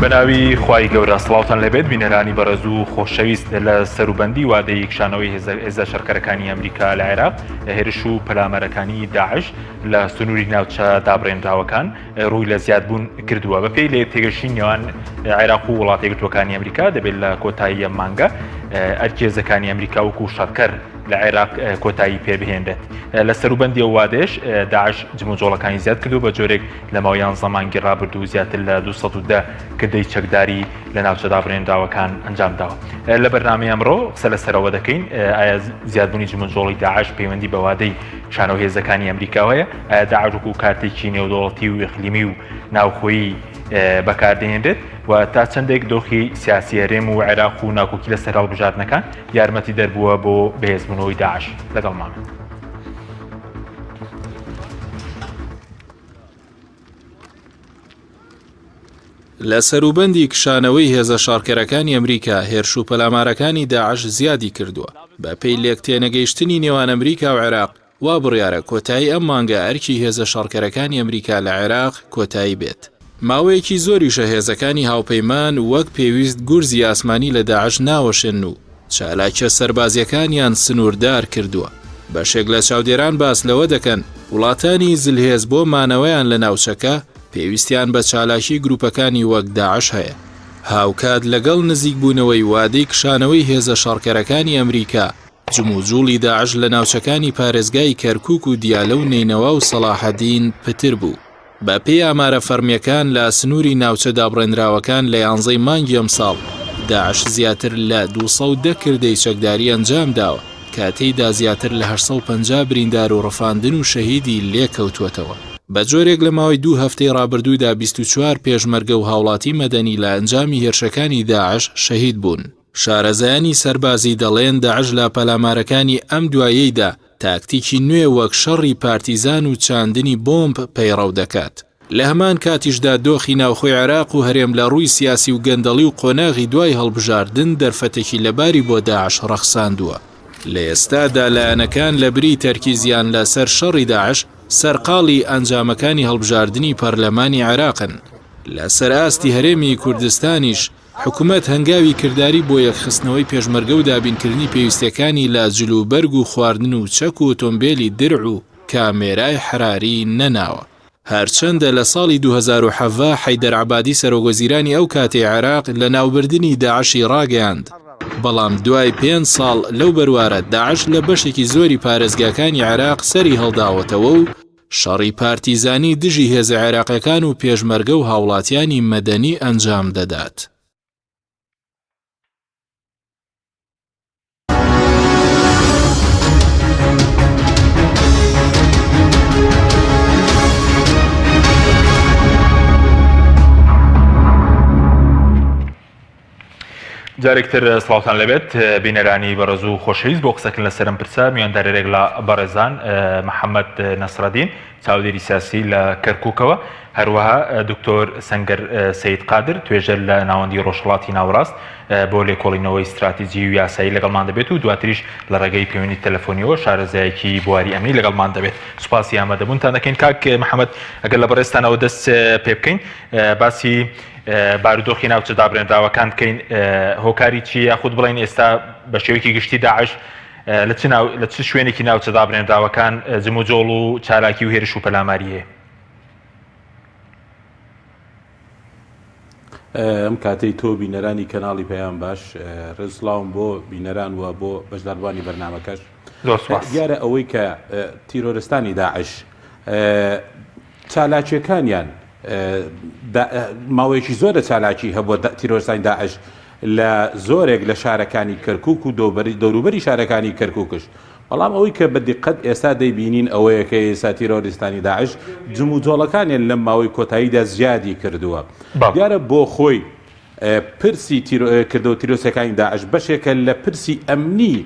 بەناوی خوای گەورە سڵاوتان لێبێت بینەرانی بەڕێز و خۆشەویست لە سەروبەندی وادەی کشانەوەی هێزە شەرکەرەکانی ئەمریکا لە عێراق هێرش و پەلامارەکانی داعش لە سنووری ناوچە دابڕێنراوەکان ڕووی لە زیادبوون کردووە بەپێی لێ تێگەشتنی نێوان عێراق و وڵاتە یەکگرتووەکانی ئەمریکا دەبێت لە کۆتایی ئەم مانگە ئەرکی هێزەکانی ئەمریکا وەکو شەڕکەر لە عێراق کۆتایی پێبهێنرێت لە سەروبەندی ئەو وادەیەش داعش جموجۆڵەکانی زیاد کردو بە جۆرێک لە ماوەی یانزە مانگی ڕابردوو زیاتر لە 210 کردەی چەکداری لە ناوچە دابڕێنراوەکان ئەنجام داوە. لە بەرنامەی ئەمڕۆ قسە لەسەرەوە دەکەین ئایا زیادبوونی جموجۆڵی داعش پەیوەندی بە وادەی کشانەوە هێزەکانی ئەمریکاوە هەیە؟ ئایا داعش وەکو کارتێکی نێودەوڵەتی و ئیقلیمی و ناوخۆیی بەکاردەهێنرێت و تا چەندێک دۆخی سیاسی هەرێم و عێراق و ناکۆکی لەسەر هەڵبژاردنەکان یارمەتی دەربووە بۆ بەهێزبوونەوەی داعش؟ لەگەڵمان بن. لە سەروبەندی کشانەوەی هێزە شەڕکەرەکانی ئەمریکا، هێرش و پەلامارەکانی داعش زیادی کردووە. بەپێی لێکتێنەگەیشتنی نێوان ئەمریکا و عێراق، وا بڕیارە کۆتایی ئەم مانگە ئەرکی هێزە شەڕکەرەکانی ئەمریکا لە عێراق کۆتایی بێت. ماوەیەکی زۆریشە هێزەکانی هاوپەیمان وەک پێویست گورزی ئاسمانی لە داعش ناوەشێنن و چالاکیە سەربازیەکانیان سنووردار کردووە. بەشێک لە چاودێران باس لەوە دەکەن، وڵاتانی زلهێز بۆ مانەوەیان لە ناوچەکە پێویستیان بە چالاکی گروپەکانی وەک داعش هەیە. هاوکات لەگەڵ نزیکبوونەوەی وادەی کشانەوەی هێزە شەڕکەرەکانی ئەمریکا، جموجوڵی داعش لە ناوچەکانی پارێزگای کەرکوک و دیالە و نەینەوا و سەڵاحەدین پتر بوو. بە پێی ئامارە فەڕمییەکان لە سنووری ناوچە دابڕێنراوەکان لە یانزەی مانگی ئەمساڵ داعش زیاتر لە 210 کردەی چەکداری ئەنجام داوە کە تێیدا زیاتر لە 850 بریندار و ڕفاندن و شەهیدی لێکەوتووەتەوە. بە جۆرێک لە ماوەی دوو هەفتەی ڕابردوودا 24 پێشمەرگە و هاوڵاتی مەدەنی لە ئەنجامی هێرشەکانی داعش شەهید بوون. شارەزایانی سەربازی دەڵێن داعش لە پەلامارەکانی ئەم دوایەیدا تاکتیکی نوێ وەک شەڕی پارتیزان و چاندنی بۆمب پەیڕەو دەکات. لە هەمان کاتیشدا دۆخی ناوخۆی عێراق و هەرێم لە ڕووی سیاسی و گەندەڵی و قۆناغی دوای هەڵبژاردن دەرفەتێکی لەباری بۆ داعش ڕەخساندووە. لە ئێستادا لایەنەکان لە بری تەرکیزیان لە سەر شەڕی داعش سەرقاڵی ئەنجامەکانی هەڵبژاردنی پەرلەمانی عێراقن. لە سەر ئاستی هەرێمی کوردستانیش حکومەت هەنگاوی کرداری بۆ یەکخستنەوەی پێشمەرگە و دابینکردنی پێویستیەکانی لە جلوبەرگ و خواردن و چەک و ئۆتۆمبێلی درع و کامێرای حەراری نەناوە. هەرچەندە لە ساڵی 2017 حەیدەر عەبادی سەرۆکوەزیرانی ئەو کاتەی عێراق لەناوبردنی داعشی ڕاگەیاند، بەڵام دوای پێنج ساڵ لەو بەروارە داعش لە بەشێکی زۆری پارێزگاکانی عێراق سەری هەڵداوەتەوە و شەڕی پارتیزانی دژی هێزە عێراقیەکان و پێشمەرگە و هاوڵاتیانی مەدەنی ئەنجام دەدات. جارێکتر سڵاوتان لەبێت بینەرانی بەڕێز و خۆشەویست بۆ قسەکردن لەسەر ئەم پرسە میواندارێک لە بەڕێزان محەممەد نەسرەدین چاودێری سیاسی لە کەرکووکەوە هەروەها دکتۆر سەنگەر سید قادر توێژەر لە ناوەندی ڕۆژهەڵاتی ناوەڕاست بۆ لێکۆڵینەوەی استراتیجی و یاسایی لەگەڵمان دەبێت و دواتریش لە ڕێگەی پەیوەندی تەلەفۆنیەوە شارەزایەکی بواری ئەمنی لەگەڵمان دەبێت سوپاسی ئامادەبوونتان دەکەین کاک محەممەد ئەگەر لە بەڕێزتانەوە دەست پێ بکەین باسی بارودۆخی ناوچە دابرێنراوەکان بکەین هۆکاری چی یاخود بڵێن ئێستا بە شێوەیەکی گشتی داعش لە چ ناو لە چ شوێنێکی ناوچە دابرێنراوەکان جموجۆڵ و چالاکی و هێرش و پەلاماری هەیە؟ ئەم کاتەی تۆ بینەرانی کەناڵی پەیام باش ڕێز سڵاوم بۆ بینەران و بۆ بەشداربووانی بەرنامەکەش دیارە ئەوەی کە تیرۆرستانی داعش چالاکیەکانیان ماوەیەکی زۆرە چالاکی هەبووە تیرۆرستانی داعش لە زۆرێک لە شارەکانی کەرکک و دەوروبەری شارەکانی کەرککش بەڵام ئەوەی کە بە دیقەت ئێستا دەیبینین ئەوەیە کە ئێستا تیرۆریستانی داعش جموجۆڵەکانیان لەم ماوەی کۆتاییدا زیادی کردووە دیارە بۆ خۆی پرسی کردەوە تیرۆسەکانی داعش بەشێکە لە پرسی ئەمنی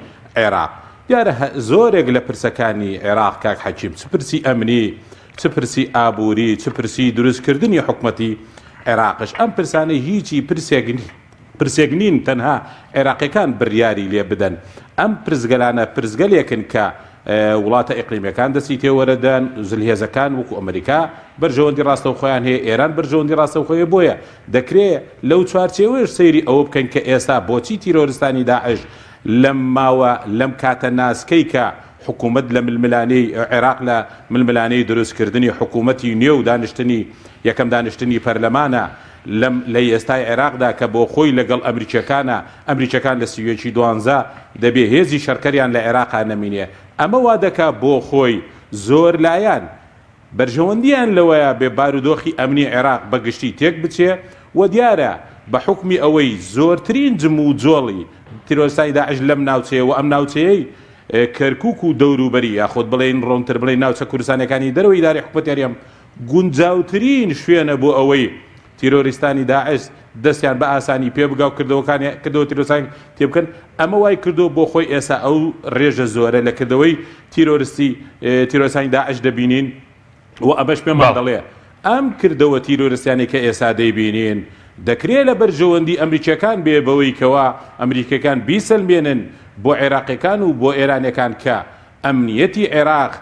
عێراق دیارە زۆرێک لە پرسەکانی عێراق کاک حەکیم چ پرسی ئەمنی چ پرسی ئابووری چ پرسی دروستکردنی حکومەتی عێراقش ئەم پرسانە هیچی پرسێک پرسێک نین تەنها عێراقیەکان بریاری لێ بدەن ئەم پرسگەلانە پرسگەلێکن کە. وڵاتە ئیقلیمیەکان دەستی تێوەرەدەن، زلهێزەکان وەکو ئەمریکا بەرژەوەندی ڕاستەوخۆیان هەیە، ئێران بەرژەوەندی ڕاستەوخۆی هەیە، بۆیە دەکرێ لەو چوارچێوەیەش سەیری ئەوە بکەین کە ئێستا بۆچی تیرۆرستانی داعش لەم ماوە لەم کاتە ناسکەی کە حکوومەت لە ململانێی عێراق لە ململانێی دروستکردنی حکوومەتی نوێ و دانیشتنی یەکەم دانیشتنی پەرلەمانە لەم لە ئێستای عێراقدا کە بۆ خۆی لەگەڵ ئەمریکیەکانە، ئەمریکیەکان لە 31 ی دوانزە دەبێ هێزی شەرکەریان لە عێراقا نەمینێ، ئەمە وا دەکا بۆ خۆی زۆر لایەن بەرژەوەندیان لەوەیا بێ بارودۆخی ئەمنی عێراق بە گشتی تێک بچێ و دیارە بە حوکمی ئەوەی زۆرترین جم و جۆڵی تیرۆرستانی داعش لەم ناوچەیە و ئەم ناوچەیەی کەرکوک و دەوروبەری یاخود بڵێین ڕوونتر بڵێین ناوچە کوردستانیەکانی دەرەوەی ئیدارەی حکومەتی هەرێم گونجاوترین شوێنە بۆ ئەوەی تیرۆریستانی داعش دەستیان بە ئاسانی پێ بگا و کردەوەکانی کردەوە تیرۆرستان تێ بکەن ئەمە وای کردو بۆ خۆی ئێستا ئەو ڕێژە زۆرە لە کردەوەی تیرۆرستی تیرۆرستانی داعش دەبینین و ئەمەش پێمان دەڵێ ئەم کردەوە تیرۆرستیانەی کە ئێستا دەیبینین دەکرێ لە بەرژەوەندی ئەمریکیەکان بێ بەوەی کەوا ئەمریکەکان بیسەلمێنن بۆ عێراقیەکان و بۆ ئێرانیەکان کە ئەمنیەتی عێراق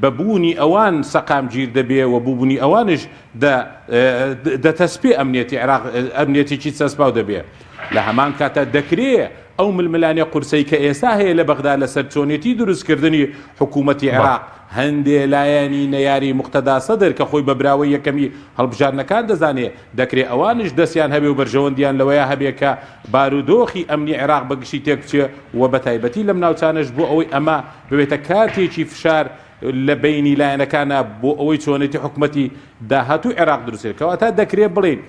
بە بوونی ئەوان سەقامگیر دەبێ و بوونی ئەوانش دە دەتەسپێ ئەمنیەتی عێراق ئەمنیەتێکی چەسپاو دەبێ. لە هەمان کاتا دەکرێ ئەو ململانێ قورسەی کە ئێستا هەیە لە بەغدا لەسەر چۆنێتی دروستکردنی حکوومەتی عێراق هەندێ لایەنی نەیاری موقتەدا سەدر کە خۆی بە براوەی یەکەمی هەڵبژاردنەکان دەزانێ دەکرێ ئەوانیش دەستیان هەبێ و بەرژەوەندیان لەوەیا هەبێ کە بارودۆخی ئەمنی عێراق بە گشتی تێک بچێ و بە تایبەتی لەم ناوچانەش بۆ ئەوەی ئەمە ببێتە کارتێکی فشار لە بەینی لایەنەکانا بۆ ئەوەی چۆنێتی حکومەتی داهاتووی عێراق دروست کرد. کەواتە دەکرێ بڵێین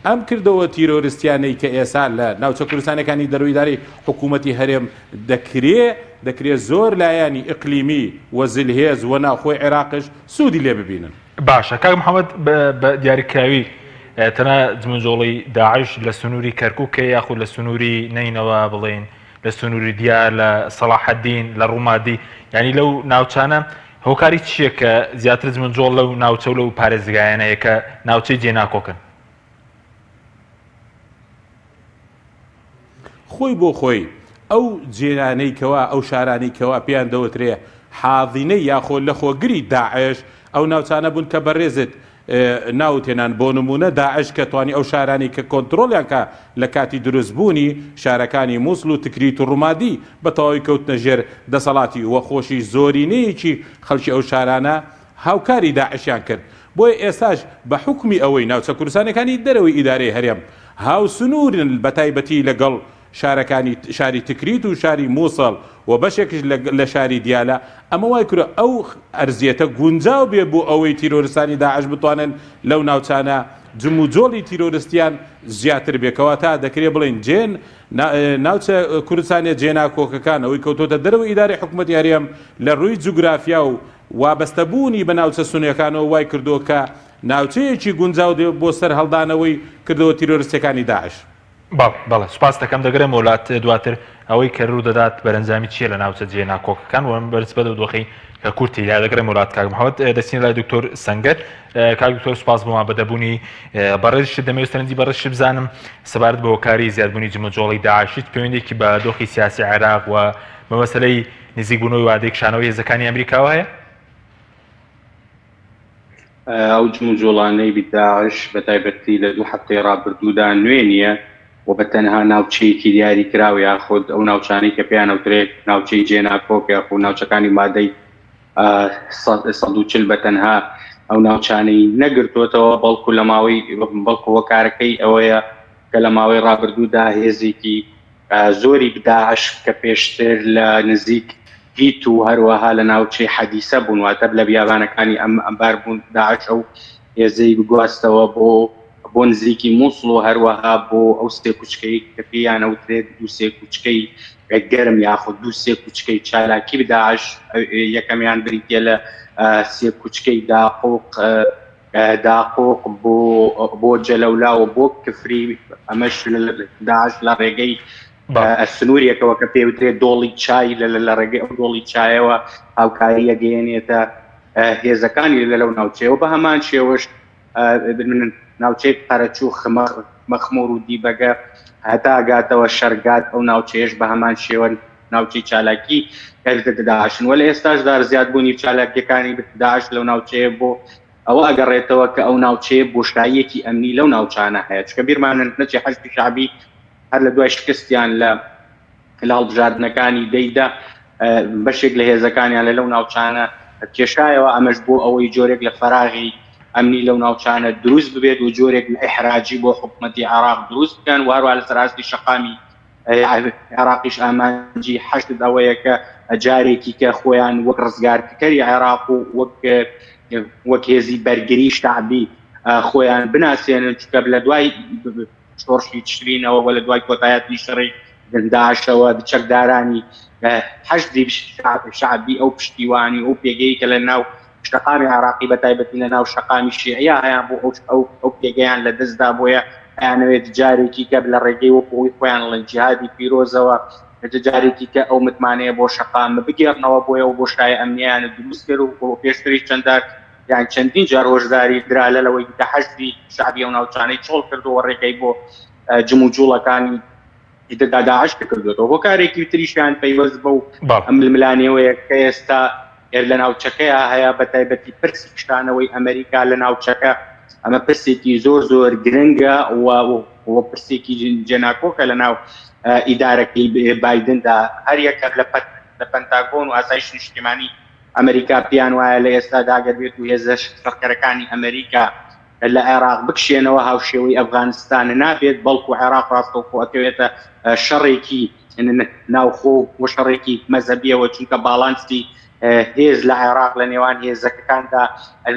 ئەم کردەوە تیرۆرستیانەی کە ئێستا لە ناوچە کوردستانیەکانی دەرەوەی ئیدارەی حکوومەتی هەرێم دەکرێ دەکرێ زۆر لایەنی ئیقلیمی و زلهێز و ناوخۆی عێراقش سوودی لێ ببینن. باشە کاک محەممەد بە دیاریکراوی تەنها جموجۆڵی داعش لە سنووری کەرکووک یاخود لە سنووری نەینەوا بڵێین لە سنووری دیار لە سەڵاحەدین لە ڕوومادی یعنی لەو ناوچانە هۆکاری چییە کە زیاتر جموجۆڵ لەو ناوچە و لەو پارێزگایانە هەیە کە ناوچەی جێناکۆکن؟ خۆی بۆ خۆی ئەو جێیانەی کەوا ئەو شارانەی کەوا پێیان دەوترێ حاضینەی یاخۆ لەخۆگری داعش ئەو ناوچانە بوون کە بەڕێزت ناوت هێنان بۆ نموونە داعش کە توانی ئەو شارانەی کە کۆنترۆڵیان کا لە کاتی دروست بوونی شارەکانی موسڵ و تکریت و ڕومادی بە تەواوی کەوتنە ژێر دەسەڵاتی وە خۆشی زۆرینەیەکی خەڵکی ئەو شارانە هاوکاری داعشیان کرد بۆیە ئێستاش بە حوکمی ئەوەی ناوچە کوردستانیەکانی دەرەوەی ئیدارەی هەرێم هاوسنوورن بەتایبەتی لەگەڵ شارەکانی شاری تکریت و شاری موسڵ و بەشێکیش لە شاری دیالە، ئەمە وای کردوە ئەو ئەرزیەتە گونجاو بێ بۆ ئەوەی تیرۆرستانی داعش بتوانن لەو ناوچانە جموجۆڵی تیرۆرستیان زیاتر بێ، کەواتە دەکرێ بڵێین جێ ناوچە کوردستانیە جێناکۆکەکان ئەوەی کەوتۆتە دەرەوەی ئیدارەی حکومەتی هەرێم لە ڕووی جوگرافیا و وابەستەبوونی بە ناوچە سونیەکانەوە وای کردوە کە ناوچەیەکی گونجاو بۆ سەرهەڵدانەوەی کردەوە تیرۆرستیەکانی داعش. بەڵێ بەڵێ سوپاست دەکەم دەگەرێمەوە لات دواتر ئەوەی کە روو دەدات بەرەنجامی چییە لە ناوچە جێ ناکۆکەکان و بەرز بەدەو دۆخی کە کورد تێیدا دەگەرێمەوە لات کاک محەممەد دەچینە لای دکتۆر سەنگەر کاک دکتۆر سوپاس بۆ ئامادەبوونی بەڕێزیشت دەمەوێت سەرنجی بەڕێزیشت بزانم سەبارەت بە هۆکاری زیادبوونی جموجۆڵی داعش هیچ پەیوەندێکی بە دۆخی سیاسی عێراق و بە مەسەلەی نزیکبوونەوەی وادەی کشانەوەی هێزەکانی ئەمریکاوە هەیە؟ ئەو جموجۆڵانەی داعش بە تایبەتی لە دوو هەفتەی ڕابردوودا نوێ نییە و بە تەنها ناوچەیەکی دیاری کراو یاخود ئەو ناوچانەی کە پێیان ئەوترێت ناوچەی جێناکۆک یاخود ناوچەکانی مادەی 140 بە تەنها ئەو ناوچانەی نەگرتووەتەوە بەڵکو لە ماوەی بەڵکو هۆکارەکەی ئەوەیە کە لە ماوەی ڕابردوودا هێزێکی زۆری داعش کە پێشتر لە نزیک هیت و هەروەها لە ناوچەی حەدیسە بوون واتە لە بیابانەکانی ئەم ئەنبار بوون داعش ئەو هێزەی بگواستەوە بۆ بۆ نزیکی مووسڵ و هەروەها بۆ ئەو سێ کوچکەی کە پێیان ئەوترێت دوو سێ کوچکەی گەرم یاخود دوو سێ کوچکەی چالاکی داعش یەکەمیان بریتە لە سێ کوچکەی داقوق داقوق بۆ بۆ جەلەولا و بۆ کفری ئەمەش داعش لە ڕێگەی سنوورێکەوە کە پێوترێت دۆڵی چای لە لە ڕێگەی ئەو دۆڵی چایەوە هاوکاری ئەگەیەنێتە هێزەکانی لە لەو ناوچەیەوە بە هەمان شێوەش ناوچەی قەرەچوو مەخمور و دیبەگە هەتا گاتەوە شەرگات ئەو ناوچەیەش بە هەمان شێوەن. ناوچەی چالاکی داعشن وە لە ئێستاشدا زیادبوونی چالاکیەکانی داعش لەو ناوچەیە بۆ ئەوە ئەگەڕێتەوە کە ئەو ناوچەیە بۆشاییەکی ئەمنی لەو ناوچانە هەیە چکە بیرمان نەچێ حەشدی شەعبی هەر لە دوای شکستیان لە لە هەڵبژاردنەکانی دەیدا بەشێک لە هێزەکانیان لە لەو ناوچانە کێشایەوە ئەمەش بۆ ئەوەی جۆرێک لە فەراغی ئەمنی لەو ناوچانە دروست ببێت و جۆرێک لە ئیحراجی بۆ حکوومەتی عێراق دروست بکەن و هەروە لە سەراستی شەقامی عێراقیش ئامانجی حەشد ئەوەیە کە جارێکی کە خۆیان وەک ڕزگارکەری عێراق و وەک وەک هێزی بەرگری شەعبی خۆیان بناسێنن چونکە لە دوای شۆڕشی تشرینەوە و لە دوای کۆتایەتی شەڕی داعشەوە چەکدارانی حەشدی شەعبی ئەو پشتیوانی ئەو پێگەی کە لە ناو شەقامی عێراقی بە تایبەتی لە ناو شەقامی شیعە هەیان بۆ ئەو ئەو ئەو پێگەیان لە دەستدا بۆیە ئەیانەوێت جارێکی کە لە ڕێگەی وەکو ئەوی خۆیان ڵێن جیهادی پیرۆزەوە جارێکی کە ئەو متمانەیە بۆ شەقام بگێڕنەوە بۆیە و بۆشایە ئەمنیان دروست کرد و پێشتریش چەندار یان چەندین جار هۆشداری درا لە لەوەی کە حەشدی شەعبی ئەو ناوچانەی چۆڵ کردووە ڕێگەی بۆ جموجوڵەکانی ئیتر داعش کردوێتەوە هۆکارێکی تریشیان پەیوەست بەو ململانێوەیە کە ئێستا لە ناوچەکەیا هەیە بە تایبەتی پرسی کشانەوەی ئەمریکا لە ناوچەکە ئەمە پرسێکی زۆر زۆر گرنگە و پرسێکی جێناکۆکە لە ناو ئیدارەکەی بایدندا هەریەکە لە لە پەنتاگۆن و ئاسایش نیشتیمانی ئەمریکا پێیان وایە لە ئێستادا گەر بێت و هێزە شەڕکەرەکانی ئەمریکا لە عێراق بکشێنەوە هاوشێوەی ئەفغانستان نابێت، بەڵکو عێراق ڕاستەوخۆ ئەکەوێتە شەڕێکی ناوخۆ و شەڕێکی مەزهەبیەوە، چونکە باڵانسی هێز لە عێراق لە نێوان هێزەکەکاندا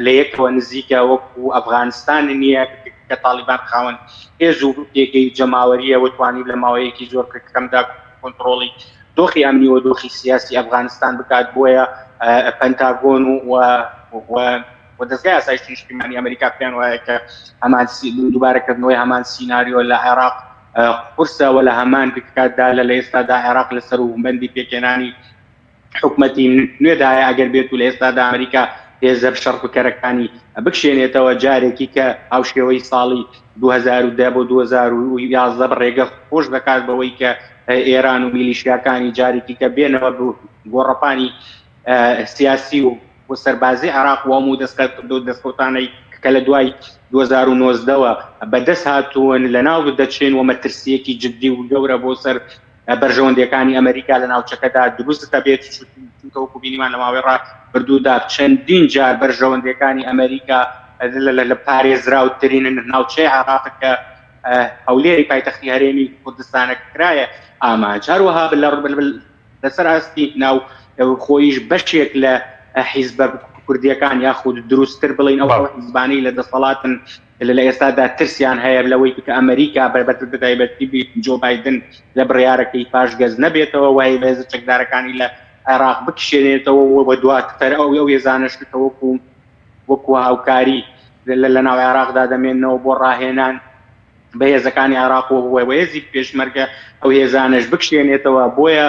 لە یەکەوە نزیکە وەکو ئەفغانستان نییە کە تاڵیبان خاوەن هێز و پێگەی جەماوەریە و توانی لە ماوەیەکی زۆر کەمدا کۆنتڕۆڵی دۆخی ئەمنی و دۆخی سیاسی ئەفغانستان بکات، بۆیە پەنتاگۆن و و دەزگای ئاسایشی نیشتیمانی ئەمریکا پێیان وایە کە هەمان دووبارەکردنەوەی هەمان سیناریۆ لە عێراق قورسە و لە هەمان کاتدا لە لە ئێستادا عێراق لەسەر و بەندی پێکهێنانی حکومەتی نوێدایە ئەگەر بێت و لە ئێستادا ئەمریکا هێزە شەڕ بکەرەکانی بکشێنێتەوە جارێکی کە هاوشێوەی ساڵی 2010 بۆ 2011 ڕێگە خۆش دەکات بەوەی کە ئێران و میلیشیاکانی جارێکی کە بێنەوە گۆڕەپانی سیاسی و و سەربازی عێراق و هەموو دەستکەوتانەی کە لە دوای 2019ەوە بەدەست هاتوون لە ناو دەچێن و مەترسیەکی جددی و گەورە بۆ سەر بەرژەوەندیەکانی ئەمریکا لە ناوچەکەدا دروست دەبێت چونکە وەکو بینیمان لە ماوەی ڕابردوودا چەندین جار بەرژەوەندیەکانی ئەمریکا لە پارێزراوترین ناوچەی عێراق کە هەولێری پایتەختی هەرێمی کوردستانە کرایە ئامانج هەروەها لە لەسەر ئاستی ناو خۆیش بەشێک لە حیزبە کوردیەکان یاخود دروستتر بڵین ئەو حیزبانەی لە دەسەڵاتن لە ئێستادا ترسیان هەیە لەوەی کە ئەمریکا بە تایبەتی جۆ بایدن لە بڕیارەکەی پاشگەز نەبێتەوە وای هێزە چەکدارەکانی لە عێراق بکشێنێتەوە و دواتر ئەو ئەو هێزانەش کە وەکو وەکو هاوکاری لە ناو عێراقدا دەمێنەوە بۆ ڕاهێنان بە هێزەکانی عێراق و هێزی پێشمەرگە ئەو هێزانەش بکشێنێتەوە بۆیە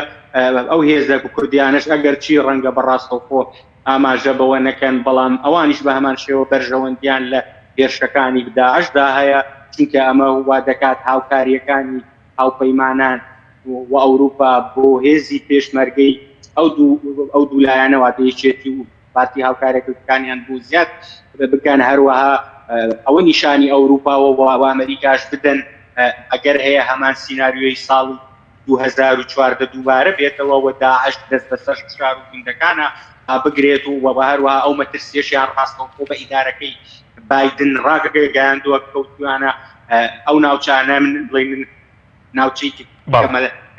ئەو هێزە کوردیانەش ئەگەر چی ڕەنگە بە ڕاستەوخۆ ئاماژە بەوە نەکەن بەڵام ئەوانیش بە هەمان شێوە بەرژەوەندیان لە هێرشەکانی داعشدا هەیە چونکە ئەمە وا دەکات هاوکاریەکانی هاوپەیمانان و ئەوروپا بۆ هێزی پێشمەرگەی ئەو دوو ئەو دوو لایەنە واتە یەکێتی و پارتی هاوکارەکانیان بۆ زیاد بکەن هەروەها ئەوە نیشانی ئەوروپا و ئەمریکاش بدەن ئەگەر هەیە هەمان سیناریۆی ساڵی 2014 دووبارە بێتەوە و داعش دەست بەسەر شار و گوندەکانە بگرێت و هەروەها ئەو مەترسیەشیان ڕاستەوخۆ بە ئیدارەکەی بایدن ڕاگەیاندووە کەوتویانە ئەو ناوچانە من بڵێن ناوچەی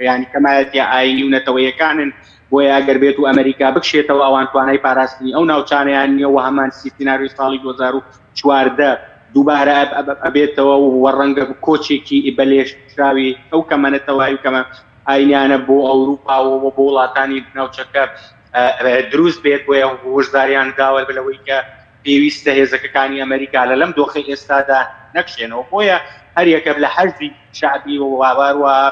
ینی کەمایەتیە ئاینی و نەتەوەیەکانن بۆیە ئەگەر بێت و ئەمریکا بکشێتەوە ئەوان توانای پاراستنی ئەو ناوچانیان نییە و هەمان سیناریۆی ساڵی 2014 دووبارە ئەبێتەوە و ڕەنگە کۆچێکی بەلێشراوی ئەو کەمەنەتەوەی و کەمە ئاینیانە بۆ ئەوروپا و بۆ وڵاتانی ناوچەکە دروست بێت بۆیە هۆشداریان داوە لەوەی کە پێویستە هێزەکەکانی ئەمریکا لە لەم دۆخەی ئێستادا نەکشێنەوە، بۆیە هەریەکە لە حەشدی شەعبی و هەروەها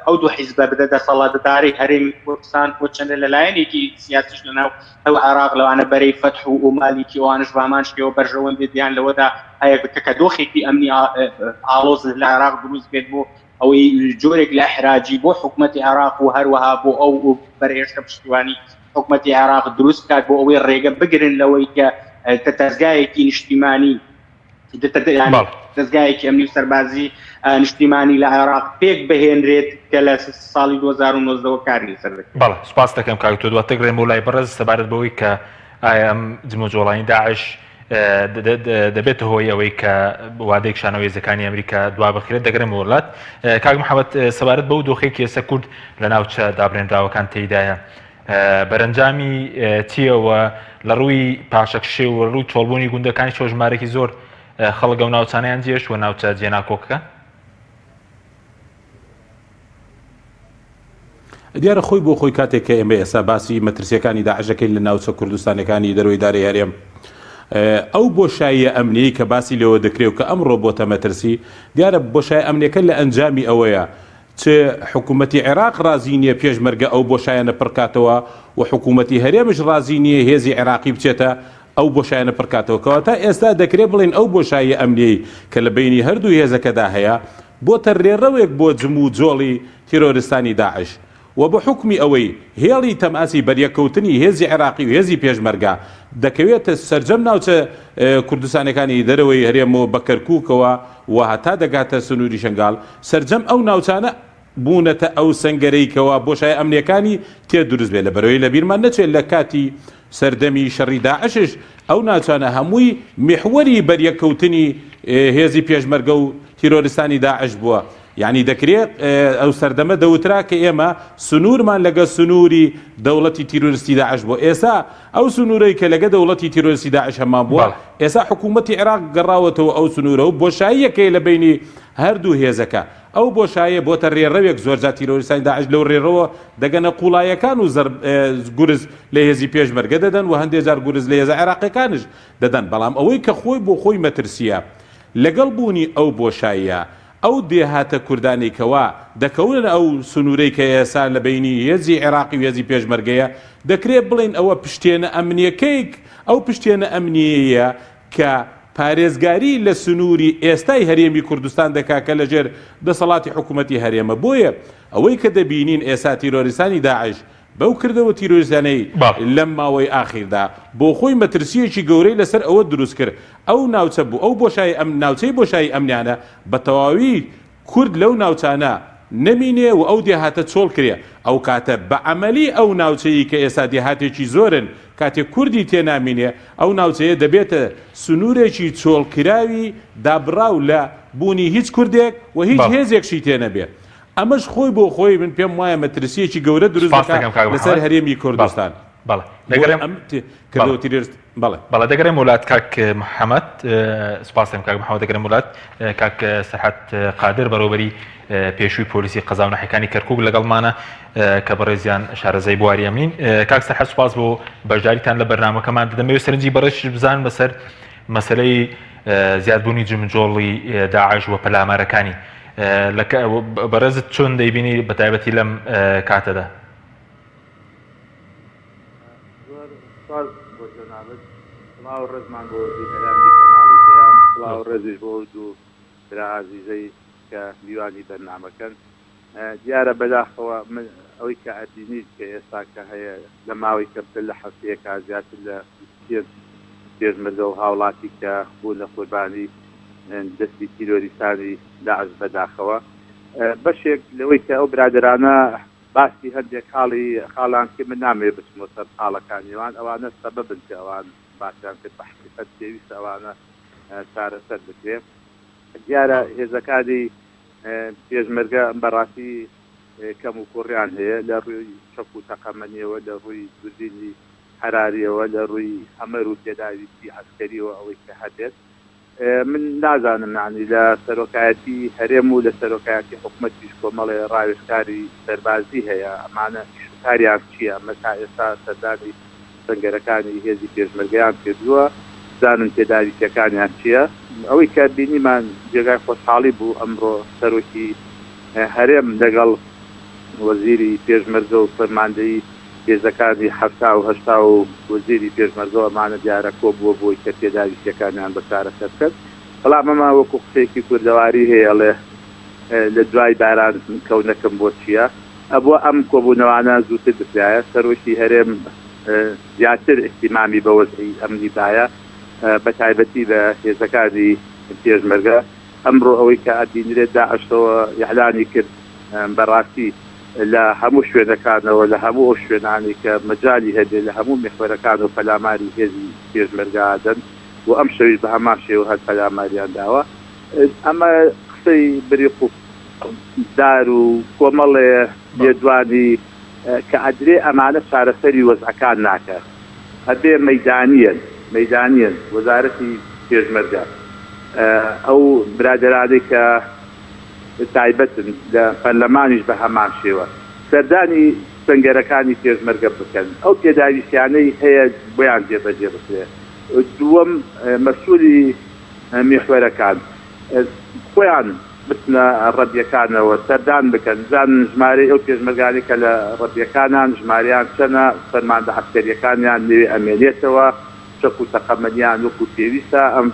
ئەو دوو حیزبە بدە دەسەڵاتدارەی هەرێمی کوردستان و چەندە لە لایەنێکی سیاسیش لەناو ئەو عێراق لەوانە بەرەی فەتح و ئومالیکی ئەوانش بە هەمان شێوە بەرژەوەندیان لەوەدا هەیە کە دۆخێکی ئەمنی ئاڵۆز لە عێراق دروست بێت بۆ. ئەوەی جۆرێک لە ئیحراجی بۆ حکومەتی عێراق و هەروەها بۆ ئەو بەرهێشتە پشتیوانی حکومەتی عێراق دروست بکات بۆ ئەوەی ڕێگە بگرن لەوەی کە دەزگایەکی نیشتیمانی دەزگایەکی ئەمنی و سەربازی نیشتیمانی لە عێراق پێک بهێنرێت کە لە ساڵی 2019 کاری لەسەر دەکرێت. بەڵێ سوپاس دەکەم کاک تۆ دواتر گەڕێم بۆ لای بەڕێز سەبارەت بەوەی کە ئایا ئەم جموجۆڵانی داعش دەبێتە هۆی ئەوەی کە وادەی کشانەوەی هێزەکانی ئەمریکا دوا بخرێت دەگەرم وڵات کاک محەممەد سەبارەت بەو دۆخێک ئێستا کورد لە ناوچە دابرێنراوەکان تێیدایە بەرەنجامی چییەوە لە ڕووی پاشەکشێ و ڕووی چۆڵبوونی گوندەکانی چۆ ژمارێکی زۆر خەڵک ئەو ناوچانیان جێش و ناوچە جێناکۆکەکان دیارە خۆی بۆ خۆی کاتێک کە ئێمە ئێستا باسی مەترسیەکانی داعش دەکەین لە ناوچە کوردستانەکانی دەرەوەی دارەی هەرێم ئەو بۆشاییە ئەمنیی کە باسی لێوە دەکرێ و کە ئەمڕۆ بۆتە مەترسی دیارە بۆشای ئەمنیەکە لە ئەنجامی ئەوەیە چ حکوومەتی عێراق ڕازی نییە پێشمەرگە ئەو بۆشایانە پڕکاتەوە و حکوومەتی هەرێمش ڕازی نییە هێزی عێراقی بچێتە ئەو بۆشایانە پڕکاتەوە کەواتە ئێستا دەکرێ بڵێین ئەو بۆشاییە ئەمنیەی کە لە بەینی هەردوو هێزەکەدا هەیە بۆتە رێڕەوێک بۆ جموجۆڵی تیرۆرستانی داعش و بە حوکمی ئەوەی هێڵی تەماسی بەریەککەوتنی هێزی عێراقی و هێزی پێشمەرگە دەکەوێتە سەرجەم ناوچە کوردستانەکانی دەرەوەی هەرێم و بە کەرکوکەوە و هەتا دەگاتە سنوری شنگال سەرجەم ئەو ناوچانە بوونەتە ئەو سەنگەرەی کەوا بۆشایە ئەمنیەکانی تێ دروست بێت لەبەرئەوەی لەبیرمان نەچێت لە کاتی سەردەمی شەڕی داعشش ئەو ناوچانە هەمووی میحوەری بەریەککەوتنی هێزی پێشمەرگە و تیرۆرستانی داعش بووە یعنی دەکرێ ئەو سەردەمە دەوترا کە ئێمە سنوورمان لەگە سنووری دەوڵەتی تیرۆریستی داعش بۆ ئێسا ئەو سنوورەی کە لەگە دەوڵەتی تیرۆریستی داعش هەمان بووە ئێسا حکوومەتی عێراق گەڕاوەتەوە ئەو سنوورە و بۆشاییەکەی لە بینی هەردوو هێزەکە ئەو بۆشاییە بۆتە رێڕەوێک زۆرجار تیرۆریستانی داعش لەو رێڕەوە دەگەنە قوڵاییەکان و گورز لە هێزی پێشمەرگە دەدەن و هەندێ جار گورز لە هێزە عێراقیەکانش دەدەن، بەڵام ئەوەی کە خۆی بۆ خۆی مەترسییە لەگەڵ بوونی ئەو بۆشاییە ئەو دێهاتە کوردانەی کەوا دەکەونە ئەو سنوورەی کە ئێستا لە بەینی هێزی عێراقی و هێزی پێشمەرگەیە دەکرێ بڵێین ئەوە پشتێنە ئەمنیەکەی ئەو پشتێنە ئەمنییەیە کە پارێزگاری لە سنووری ئێستای هەرێمی کوردستان دەکا کە لەژێر دەسەڵاتی حکوومەتی هەرێمە بۆیە ئەوەی کە دەبینین ئێستا تیرۆریستانی داعش بەو کردەوە تیرۆریستانەی لەم ماوەی ئاخیردا بۆ خۆی مەترسییەکی گەورەی لەسەر ئەوە دروست کرد ئەو ناوچە بۆ ئەو بۆشایی ئەم ناوچەی بۆشایی ئەمنیانە بە تەواوی کورد لەو ناوچانە نەمینێ و ئەو دێهاتە چۆڵ کرێ، ئەو کاتە بە عەمەلی ئەو ناوچەی کە ئێستا دێهاتێکی زۆرن کاتێ کوردی تێ نامینێ ئەو ناوچەیە دەبێتە سنوورێکی چۆڵکراوی دابڕاو لە بوونی هیچ کوردێک و هیچ بەڵێ. هێزێکشی تێ نەبێ. ئەمەش خۆی بۆ خۆی من پێم وایە مەترسییەکی گەورە دروست سپاست دەکا دەکەم کاک لەسەر محەمەد. هەرێمی بەڵێ. کوردستان. بەڵێ. بۆیە دەگەرێم ئەم بەڵێ. کردەوە تیرۆریست بەڵێ. بەڵێ دەگەرێم وڵات کاک محەمەد سپاس دەکەم کاک محەمەد دەگەرێم وڵات کاک سەرحەد قادر بەڕێوەبەری پێشووی پۆلیسی قەزا و ناحیەکانی کەرکوک لەگەڵمانە کە بەڕێزیان شارەزای بواری ئەمنین کاک سەرحەد سپاس بۆ بەشداریتان لە بەرنامەکەمان دەمەوێت سەرنجی بەڕێزیش بزانم بەسەر مەسەلەی زیادبوونی جمجۆڵی داعش و پەلامارەکانی بەڕێزت چۆن دەیبینی بەتایبەتی لەم کاتەدا؟ زۆر سوپاس بۆ جەنابت. سڵاو و ڕێزمان بۆ بینەرانی کەناڵی پەیام، سڵاو و ڕێزیش بۆ ئەو دوو برا ئازیزەی کە میوانی بەرنامەکەن. دیارە بەداخەوە من ئەوەی کە ئەبینیت کە ئێستا کە هەیە لە ماوەی کەمتر لە هەفتەیەکا زیاتر لە 25 پێشمەرگە و هاوڵاتی کە بوونە قوربانی دەستی تیرۆریستانی داعش بەداخەوە بەشێک لەوەی کە ئەو برادەرانە باسی هەندێک خاڵی خاڵان کرد من نامەوێت بچمەوە سەر خاڵەکانی ئەوان ئەوانە سەبەبن کە ئەوان باسیان کرد بە حەقیقەت پێویستە ئەوانە چارەسەر بکرێ دیارە هێزەکانی پێشمەرگە بەڕاستی کەم و کوڕیان هەیە لە ڕووی چەک و تەقەمەنیەوە لە ڕووی دوربینی حەراریەوە لە ڕووی هەمەر و پێداویستی عەسکەریەوە ئەوەی کە هەبێت من نازانم یانی لە سەرۆکایەتی هەرێم و لە سەرۆکایەتی حکومەتیش کۆمەڵێ ڕاوێژکاری سەربازی هەیە ئەمانە ئیش و کاریان چییە ئەمە تا ئێستا سەردانی سەنگەرەکانی هێزی پێشمەرگەیان کردووە بزانن پێداویستیەکانیان چییە ئەوەی کە بینیمان جێگای خۆشحاڵی بوو ئەمڕۆ سەرۆکی هەرێم لەگەڵ وەزیری پێشمەرگە و فەرماندەیی هێزەکانی 70 و 80 و وەزیری پێشمەرگە و ئەمانە دیارە کۆبووە بۆی کە پێداویستیەکانیان بە چارەسەر بکەن بەڵام ئەمە وەکو قسەیەکی کوردەواری هەیە ئەڵێ. لە دوای باران کەونەکم بۆ چییە؟ ئەبوە ئەم کۆبوونەوانە زووتر بکرایە، سەرۆکی هەرێم زیاتر ئیهتیمامی بە وەزعی ئەمنی بایە، بە تایبەتی بە هێزەکانی پێشمەرگە. ئەمڕۆ ئەوەی کە ئەبینرێت داعشەوە ئیعلانی کرد بە ڕاستی لە هەموو شوێنەکانەوە لە هەموو ئەو شوێنانەی کە مەجالی هەبێ لە هەموو میحوەرەکانەوە پەلاماری هێزی پێشمەرگە ئەدەن و ئەمشەویش بە هەمان شێوە هەر پەلاماریان داوە. ئەمە قسەی بریق و دار و کۆمەڵێ لێدوانی کە ئەدرێ ئەمانە چارەسەری وەزعەکان ناکات. ئەبێ مەیدانیەن مەیدانیەن وەزارەتی پێشمەرگە ئەو برادەرانەی کە تایبەتن لە پەرلەمانیش بە هەمان شێوە سەردانی سەنگەرەکانی پێشمەرگە بکەن ئەو پێداویستیانەی هەیە بۆیان جێبەجێ بکرێ. دووەم مەسولی میحوەرەکان خۆیان بچنە ڕەبیەکانەوە سەردان بکەن بزانن ژمارەی ئەو پێشمەرگانەی کە لە ڕەبیەکانان ژمارەیان چەنە، فەرماندە عەسکەریەکانیان لەوێ ئەمێنێتەوە، چەک و تەقەمەنیان وەکو پێویستە، ئەم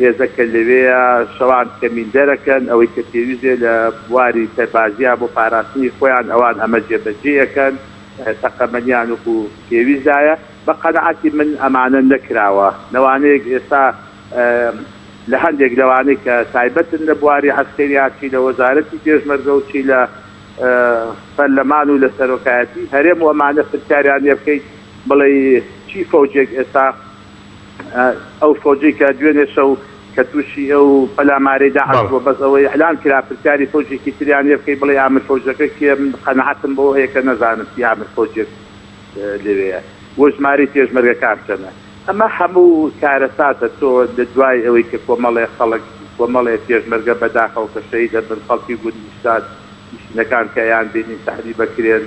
هێزە کە لەوێیە شەوان کەمین دەرەکەن، ئەوەی کە پێویست بێ لە بواری سەربازیا بۆ پاراستنی خۆیان ئەوان ئەمە جێبەجێ ئەکەن، تەقەمەنیان وەکو پێویستدایە. بە قەناعەتی من ئەمانە نەکراوە، لەوانەیەک ئێستا لە هەندێک لەوانەی کە تایبەتن لە بواری عەسکەریا چی لە وەزارەتی پێشمەرگە و چی لە پەرلەمان و لە سەرۆکایەتی هەرێم و ئەمانە پرسیاریان لێ بکەیت بڵێی چی فەوجێک ئێستا ئەو فەوجەی کە دوێنێ شەو کە تووشی ئەو پەلامارەی داعش بووە بەس ئەوەی ئیعلان کرا پرسیاری فەوجێکی تریان لێ بکەیت بڵێی ئامر فەوجەکە کێ من قەناعەتم بەوە هەیە کە نەزانم چی ئامر فەوجێک لەوێیە و ژمارەی پێشمەرگەکان چەنە. ئەمە هەموو کارەساتە تۆ لە دوای ئەوەی کە کۆمەڵێ خەڵک کۆمەڵێ پێشمەرگە بەداخەوە کە شەهید ئەبن خەڵکی گوند نیشتاد نشینەکان کە ئەیان بینین تەعریب ئەکرێن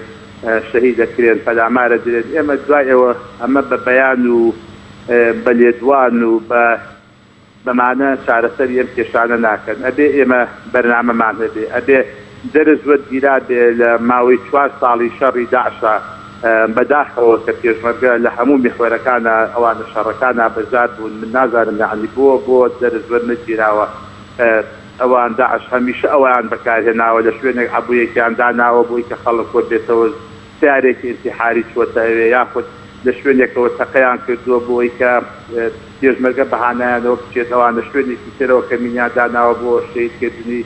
شەهید ئەکرێن پەلامار ئەدرێن ئێمە دوای ئەوە ئەمە بە بەیان و بە لێدوان و بە بەمانە چارەسەری ئەم کێشانە ناکەن ئەبێ ئێمە بەرنامەمان هەبێ ئەبێ دەرس وەرگیرابێ لە ماوەی چوار ساڵی شەڕی داعشا بەداخەوە کە پێشمەرگە لە هەموو میحوەرەکانا ئەوانە شەڕەکانا بەشدار بوون من نازانم یەعنی بۆ بۆ دەرس وەرنەگیراوە ئەوان داعش هەمیشە ئەوەیان بەکارهێناوە لە شوێنێک عەبویەکیان داناوە بۆی کە خەڵک کۆبێتەوە سەیارەیەکی ئینتیحاری چووەتە ئەوێ یاخود لە شوێنێکەوە تەقەیان کردووە بۆ ئەوەی کە پێشمەرگە بە هانایانەوە بچێت، ئەوان لە شوێنێکی ترەوە کەمینیان داناوە بۆ شەهید کردنی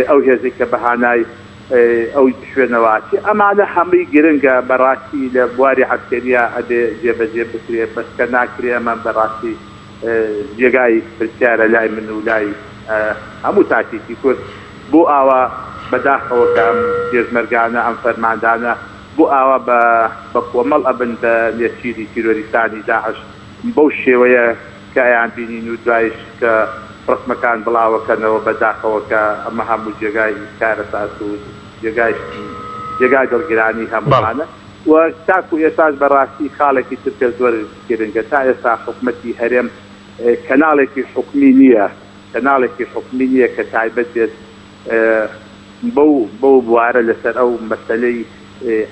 ئەو هێزەی کە بە هانای ئەو شوێنەوە ئەچێ. ئەمانە هەمووی گرنگە بە ڕاستی لە بواری عەسکەرییا ئەبێ جێبەجێ بکرێ، بەس کە ناکرێ ئەمە بە ڕاستی جێگای پرسیارە لای من و لای هەموو تاکێکی کورد. بۆ ئاوا بەداخەوە کە ئەم پێشمەرگانە، ئەم فەرماندانە بۆ ئاوا بە بە کۆمەڵ ئەبن بە نێچیری تیرۆریستانی داعش بەو شێوەیە کە ئەیان بینین و دوایش کە ڕەسمەکان بڵاوەکەنەوە بە داخەوە کە ئەمە هەموو جێگای کارەسات و جێگای جێگای دڵگرانی هەموومانە و تاکو ئێستاش بە ڕاستی خاڵێکی تر کە زۆر گرنگە تا ئێستا حکومەتی هەرێم کەناڵێکی حکومی نییە کەناڵێکی حکومی نییە کە تایبەت بێت بەو بەو بوارە لەسەر ئەو مەسەلەی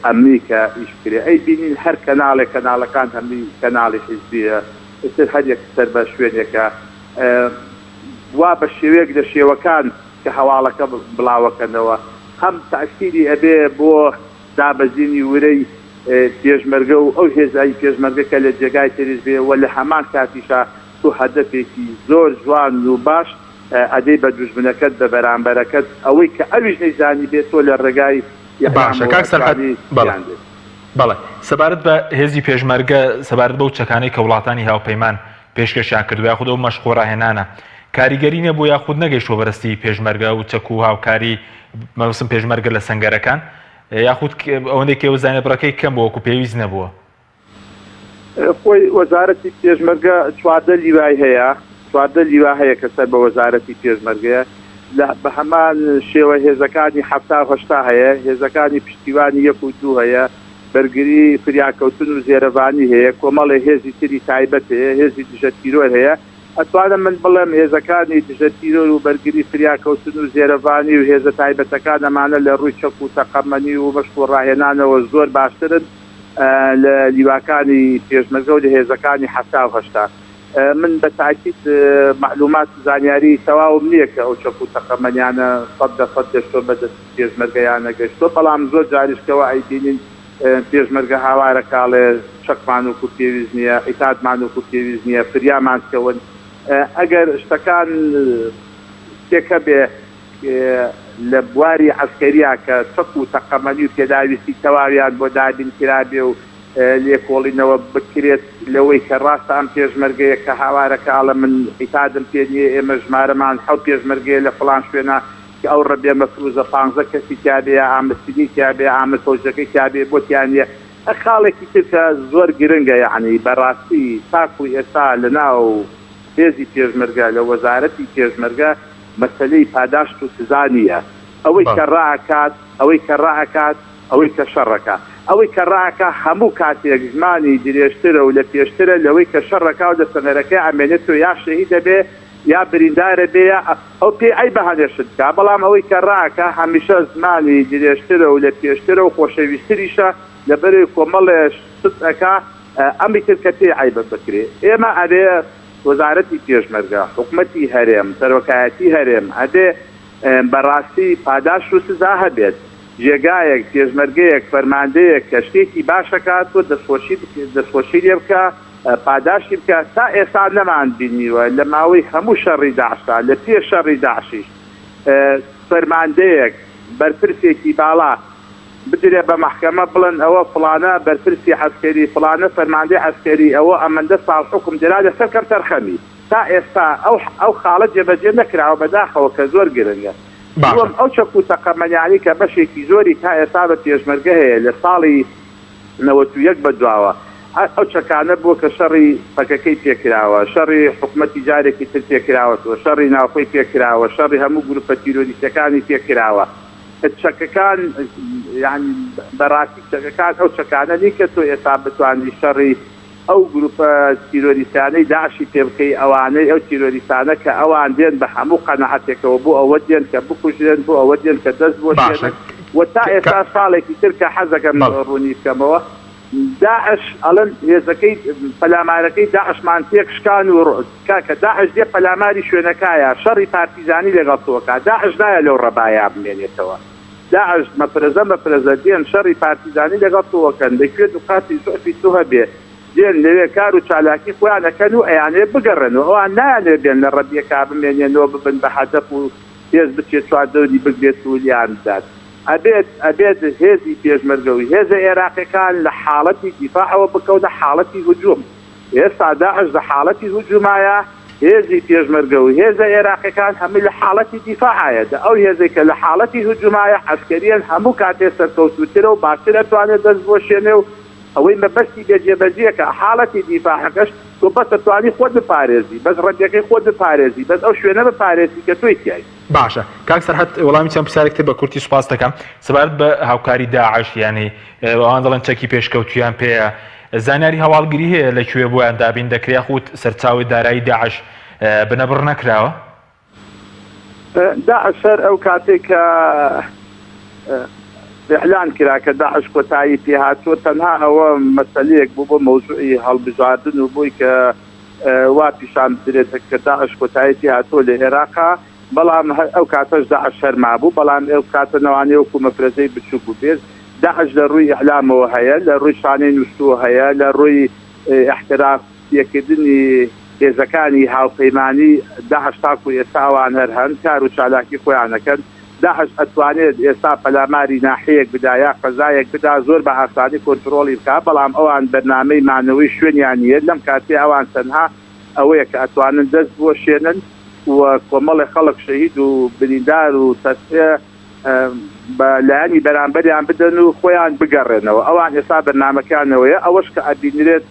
ئەمنی کە ئیش بکرێ ئەی بینین هەر کەناڵێک کەناڵەکان هەمووی کەناڵی حیزبیە ئیتر هەر یەک سەر بە شوێنێکە وا بە شێوەیەک لە شێوەکان کە هەواڵەکە بڵاوەکەنەوە هەم تەئسیری ئەبێ بۆ دابەزینی ورەی پێشمەرگە و ئەو هێزای پێشمەرگە کە لە جێگای تریش بێ و لە هەمان کاتیشا تۆ هەدەفێکی زۆر جوان و باش ئەدەی بە دوژمنەکەت بە بەرامبەرەکەت ئەوەی کە ئەویش نەیزانیبێ تۆ لە ڕێگای باشە ئیعلامەوە کاک سەرحەد ئەتوانی بەڵێ بیان دەی. بەڵێ سەبارەت بە هێزی پێشمەرگە سەبارەت بەو چەکانەی کە وڵاتانی هاوپەیمان پێشکەشیان کردووە یاخود ئەو مەشق و ڕاهێنانە کاریگەری نەبوو یاخود نەگەیشتووە بەرستی پێشمەرگە و چەک و هاوکاری مەبەستم پێشمەرگە لە سەنگەرەکان یاخود ئەوەندەی کە ئێوە زانیت بڕەکەی کەم بووە وەکو پێویست نەبووە؟ خۆی وەزارەتی پێشمەرگە 14 لیوای هەیە، 14 لیوا هەیە کە سەر بە وەزارەتی پێشمەرگەیە، لە بە هەمان شێوە هێزەکانی 70 و 80 هەیە، هێزەکانی پشتیوانی یەک و دوو هەیە، بەرگری فریاکەوتن و زێرەڤانی هەیە، کۆمەڵێ هێزی تری تایبەت هەیە، هێزی دژە تیرۆر هەیە. ئەتوانم من بڵێم هێزەکانی دژە تیرۆر و بەرگری فریاکەوتن و زێرەڤانی و هێزە تایبەتەکان ئەمانە لە ڕووی چەک و تەقەمەنی و مەشق و ڕاهێنانەوە زۆر باشترن لە لیواکانی پێشمەرگە و لە هێزەکانی 70 و 80. من بە تاکید مەعلومات و زانیاری تەواوم نییە کە ئەو چەک و تەقەمەنیانە 100% گەشتووە بە دەستی پێشمەرگە یا نەگەشتووە، بەڵام زۆر جاریش کەوا ئەیبینین پێشمەرگە هاوارە کاڵێ چەکمان وەکو پێویست نییە، عیتادمان وەکو پێویست نییە، فریامان کەون. ئەگەر شتەکان شتێک هەبێ لە بواری عەسکەریا کە چەک و تەقەمەنی و پێداویستی تەواویان بۆ دابین کرابێ و لێکۆڵینەوە بکرێت لەوەی کە ڕاستە ئەم پێشمەرگەیە کە هاوارەکە ئەڵێ من عیتادم پێ نییە ئێمە ژمارەمان حەوت پێشمەرگەیە لە فڵان شوێنا کە ئەو ڕەبێ مەفروزە پانزە کەسی تیابێ یا ئامر سنی تیابێ ئامر فەوجەکەی تیابێ بۆ تیا نییە. خاڵێکی تر کە زۆر گرنگە یەعنی بە ڕاستی تاکو ئێستا لە ناو هێزی پێشمەرگە لە وەزارەتی پێشمەرگە مەسەلەی پاداشت و سزا نییە ئەوەی کە ڕائەکات ئەوەی کە ڕائەکات ئەوەی کە شەڕەکا ئەوەی کە ڕائەکا هەموو کاتێک زمانی درێژترە و لە پێشترە لەوەی کە شەڕەکا و لە سەنگەرەکەی ئەمێنێتەوە یا شەهید ئەبێ یا بریندار ئەبێ یا ئەو پێی عەیبە هەنێ شت بکا بەڵام ئەوەی کە ڕائەکا هەمیشە زمانی درێژترە و لە پێشترە و خۆشەویستریشە لەبەرەی کۆمەڵێ شت ئەکا ئەمی تر کە پێی عەیبە بکرێ ئێمە ئەبێ وەزارەتی پێشمەرگە حکومەتی هەرێم سەرۆکایەتی هەرێم ئەبێ بەڕاستی پاداشت و سزا هەبێت جێگایەک پێشمەرگەیەک فەرماندەیەک کە شتێکی باش ئەکات تۆ دەستخۆشی دەستخۆشی لێ بکە پاداشتی بکە تا ئێستا نەمان بینیوە لە ماوەی هەموو شەڕی داعشدا لە پێش شەڕی داعشیش فەرماندەیەک بەرپرسێکی باڵا بدرێ بە مەحکەمە بڵێن ئەوە فڵانە بەرپرسی عەسکەری فڵانە فەرماندەی عەسکەری ئەوە ئەمەندە ساڵ حوکم درا لەسەر کەمتەرخەمی تا ئێستا ئەو ئەو خاڵە جێبەجێ نەکراوە بەداخەوە کە زۆر گرنگە باشە. دووەم ئەو چەک و تەقەمەنیانەی کە بەشێکی زۆری تا ئێستا بە پێشمەرگە هەیە لە ساڵی 91 بەدواوە ئەو چەکانە بووە کە شەڕی پەکەکەی پێکراوە، شەڕی حکومەتی جارێکی تر پێکراوەتەوە، شەڕی ناوخۆی پێکراوە، شەڕی هەموو گروپە تیرۆریستیەکانی پێکراوە. چەکەکان یانی بەڕاستی چەکەکان ئەو چەکانە نین کە تۆ ئێستا بتوانی شەڕی ئەو گروپە تیرۆریستانەی داعشی پێ بکەی، ئەوانەی ئەو تیرۆریستانە کە ئەوان دێن بە هەموو قەناعەتێکەوە بۆ ئەوە دێن کە بکوژرێن، بۆ ئەوە دێن کە دەست باشە بوەشێنن و تا کە ئێستا ساڵێکی تر کە حەزەکەم بەڵێ. ڕوونی بکەمەوە داعش ئەڵێن هێزەکەی پەلامارەکەی داعشمان تێک شکان و کاکە داعش دێ پەلاماری شوێنەکایە شەڕی پارتیزانی لەگەڵ تۆکا داعش نایە لەو ڕەبایە بمێنێتەوە داعش مەفرەزە مەفرەزە دێن شەڕی پارتیزانی لەگەڵ تۆ ئەکەن لە کوێ دوقاتی زوعفی تۆ هەبێ دێن لەوێ کار و چالاکی خۆیان ئەکەن و ئەیانەوێ بگەڕێنەوە ئەوان نایانەوێ بێن لە ڕەبیەکا بمێنێنەوە ببن بە هەدەف و هێز بچێت چواردەوری بگرێت و لیان بدات ئەبێت ئەبێت هێزی پێشمەرگە و هێزە ئێراقیەکان لە حاڵەتی دیفاعەوە بکەونە حاڵەتی هجوم ئێستا داعش لە حاڵەتی هجومایە هێزی پێشمەرگە و هێزە ئێراقیەکان هەمووی لە حاڵەتی دیفاعایە دە ئەو هێزەی کە لە حاڵەتی هجومایە عەسکەریەن هەموو کاتێ سەرکەوتووترە و باشتر ئەتوانێ دەست بوەشێنێ و ئەوەی مەبەستی بێ جێبەجێکا حاڵەتی دیفاعەکەش تۆ بەس ئەتوانی خۆت بپارێزی بەس ڕەبیەکەی خۆت بپارێزی بەس ئەو شوێنە بپارێزی کە تۆی تیای. باشە کاک سەرحەد وەڵامی چەند پرسیارێک تر بە کورتی سوپاست دەکەم سەبارەت بە هاوکاری داعش یانی ئەوان دەڵێن چەکی پێشکەوتویان پێیە زانیاری هەواڵگری هەیە لە کوێ بۆیان دابین دەکرێ یاخود سەرچاوەی دارایی داعش بنەبڕ نەکراوە؟ داعش هەر ئەو کاتێک کە ئیعلان کرا کە داعش کۆتایی پێهاتووە تەنها ئەوە مەسەلەیەک بوو بۆ مەوزوعی هەڵبژاردن و بۆی کە وا پیشان بدرێت کە داعش کۆتایی پێهاتووە لە ئێراقا بەڵام ئەو کاتەش داعش هەر مابوو بەڵام ئەو کاتە نەوانەیە وەکو مەفرەزەی بچووک بووبێت داعش لە ڕووی ئیعلامەوە هەیە لە ڕووی شانەی نووستووە هەیە لە ڕووی ئیعتراف پێکردنی هێزەکانی هاوپەیمانی داعش تاکو ئێستا ئەوان هەر هەن کار و چالاکی خۆیان ئەکەن داعش ئەتوانێت ئێستا پەلاماری ناحیەیەک بدا یا قەزایەک بدا زۆر بە ئاسانی کۆنترۆڵی بکا بەڵام ئەوان بەرنامەی مانەوەی شوێنیان نیە لەم کاتەی ئەوان تەنها ئەوەیە کە ئەتوانن دەست بوەشێنن و کۆمەڵێ خەڵک شەهید و بریندار و تەسفیە بە لایەنی بەرامبەریان بدەن و خۆیان بگەڕێنەوە ئەوان ئێستا بەرنامەکەیان ئەوەیە ئەوەش کە ئەبینرێت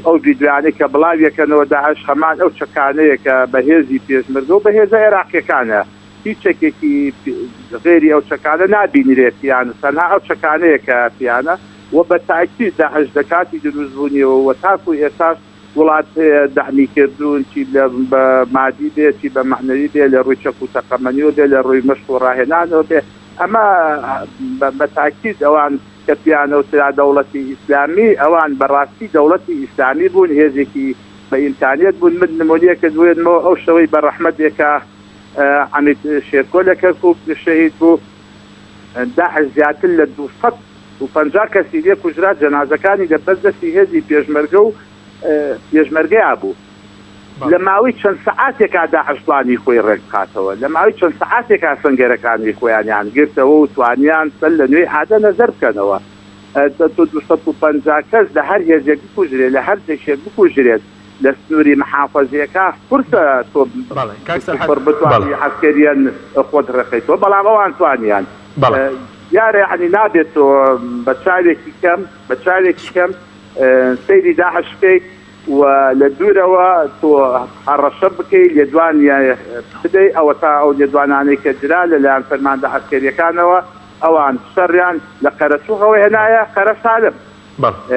ئەو ڤیدیۆیانەی کە بڵاویەکەنەوە داعش هەمان ئەو چەکانەیە کە بە هێزی پێشمەرگە و بە هێزە عێراقیەکانە هیچ چەکێکی غێری ئەو چەکانە نابینرێت پیان تەنها ئەو چەکانەیە کە پیانە و بە تاکید داعش لە کاتی دروستبوونیەوە و تاکو ئێستاش وڵات هەیە دەعمی کردوون چی لە بە مادی بێ چی بە مەعنەوی بێ لە ڕووی چەک و تەقەمەنیەوە بێ لە ڕووی مەشق و ڕاهێنانەوە بێ ئەمە بە تاکید ئەوان کە پێیان وترا دەوڵەتی ئیسلامی، ئەوان بە ڕاستی دەوڵەتی ئیسلامی بوون، هێزێکی. بە ئیمکانیەت بوون من نمونیەکت بێنمەوە ئەو شەوەی بە ڕەحمەت بێ کە عەمید شێرکۆ لە کەرکوک شەهید بوو داعش زیاتر لە 250 کەسی لێ کوژرا جەنازەکانی لە بەر دەستی هێزی پێشمەرگە و پێشمەرگەیا بوو لە ماوەی چەند سەعاتێکا داعش توانی خۆی ڕێک بخاتەوە لە ماوەی چەند سەعاتێکا سەنگەرەکانی خۆیانیان گرتەوە و توانیان سەر لە نوێی عادە نەزەر بکەنەوە. تۆ 250 کەس لە هەر هێزێک بکوژرێت لە هەر جەیشێک بکوژرێت لە سنووری محافەزەکە قورسە تۆ پڕ بتوانی عەسکەریەن خۆت ڕێکخەیتەوە بەڵام ئەوان توانیان دیارە یەعنی نابێت تۆ بە چاوێکی کەم بە چاوێکی کەم سەیری داعش بکەیت و لە دوورەوە تۆ هەڕەشە بکەیت لێدوان بدەیت ئەوەتا ئەو لێدوانانەی کە درا لەلایەن فەرماندە عەسکەریەکانەوە ئەوان شەڕیان لە قەرەچوغەوە هێنایە قەرەسالم.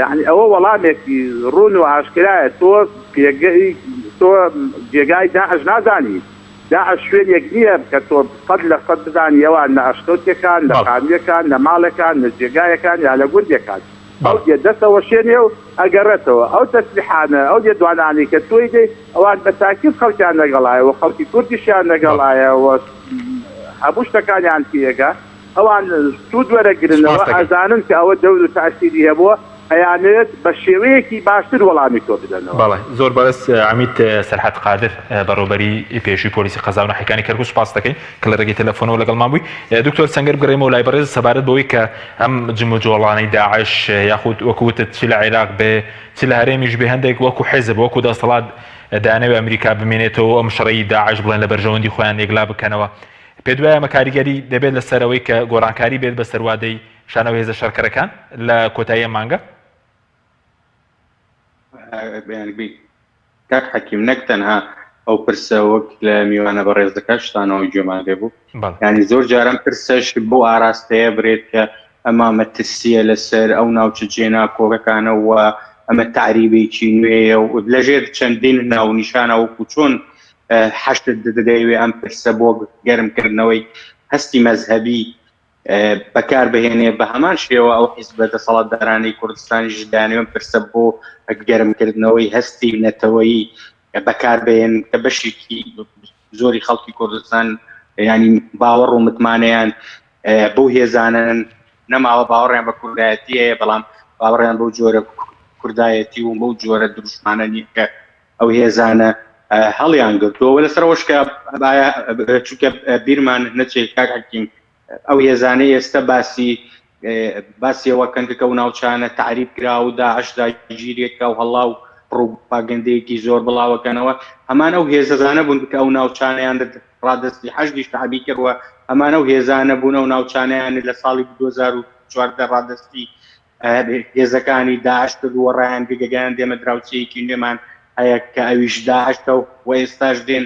یانی ئەوە وەڵامێکی ڕوون و ئاشکرایە تۆ پێگەی تۆ جێگای داعش نازانی. داعش شوێنێک نییە کە تۆ 100% بزانی ئەوان لە ئەشکەوتێکان، لە خانووێکان، لە ماڵێکان، لە جێگایەکان یا لە گوندێکان. ئەو دێ دەسەوەشێنێ و ئەگەڕێتەوە. ئەو تەسریحانە، ئەو لێدوانانەی کە تۆی دەی، ئەوان بە تاکید خەڵکیان لەگەڵایە و خەڵکی کوردیشیان لەگەڵایە و هەموو شتەکانیان پێگا. ئەوان سوود وەرەگرنەوە، ئەزانن کە ئەوە دەور و تەئسیری هەبووە، ئەیانەوێت بە شێوەیەکی باشتر وەڵامی تۆ بدەنەوە. بەڵێ زۆر بەڕێز عەمید سەرحەد قادر بەڕێوەبەری پێشووی پۆلیسی قەزا و ناحیەکانی کەرکوک سوپاست دەکەین کە لە ڕێگەی تەلەفۆنەوە لەگەڵمان بووی. دکتۆر سەنگەر بگەڕێمەوە لای بەڕێز سەبارەت بەوەی کە ئەم جموجۆڵانەی داعش یاخود وەکو وتت چ لە عێراق بێ چ لە هەرێمیش بێ هەندێک وەکو حیزب وەکو دەسەڵات دەیانەوێ ئەمریکا بمێنێتەوە و ئەم شەڕەی داعش بڵێن لە بەرژەوەندی خۆیان یەکلا بکەنەوە پێت وایە ئەمە کاریگەری دەبێت لەسەر ئەوەی کە گۆڕانکاری بێت بەسەر وادەی کشانەوەی هێزە شەڕکەرەکان لە کۆتایی ئەم مانگە؟ کاک حەکیم نەک تەنها ئەو پرسە وەک لە میوانە بەڕێزەکەشتانەوە گوێمان لێ بوو ینی زۆر جارم پرسەش بۆ ئاراستەیە برێت کە ئەمە مەترسیە لەسەر ئەو ناوچە جێناکۆکەکانەوە ئەمە تعریبێکی نوێیە و لەژێر چەندین ناونیشانە وەکو چۆن حەشد دەیەوێ ئەم پرسە بۆ گەرمکردنەوەی هەستی مەزهەبی بەکار بهێنێ بە هەمان شێوە ئەو حیزبە دەسەڵاتدارانەی کوردستانیش دەیانەوێن پرسە بۆ گەرمکردنەوەی هەستی نەتەوەیی بەکار بهێن کە بەشێکی زۆری خەڵکی کوردستان ینی باوەڕ و متمانەیان بەو هێزانەن نەماوە باوەڕیان بە کوردایەتی هەیە بەڵام باوەڕیان بەو جۆرە کوردایەتی و بەو جۆرە دروشمانە نییە کە ئەو هێزانە هەڵیان گرتووە و لەسەر ئەوەش کە چونکە بیرمان نەچێت کاک حەکیم ئەو هێزانەی ئێستا باسی باسی ئەوە کەن کە ئەو ناوچانە تعریب کرا و داعش داگیرێکا و هەڵا و پڕوپاگەندەیەکی زۆر بڵاوەکەنەوە هەمان ئەو هێزەزانە بوون کە ئەو ناوچانەیان ڕادەستی حەشدی شەعبی کردووە هەمان ئەو هێزانە بوون ئەو ناوچانەیان لە ساڵی 2014 ڕادەستی هێزەکانی داعش کرد و ڕایان گەگەیان دێمە دراوسێیەکی نوێمان هەیە کە ئەویش داعشە و ئێستاش دێن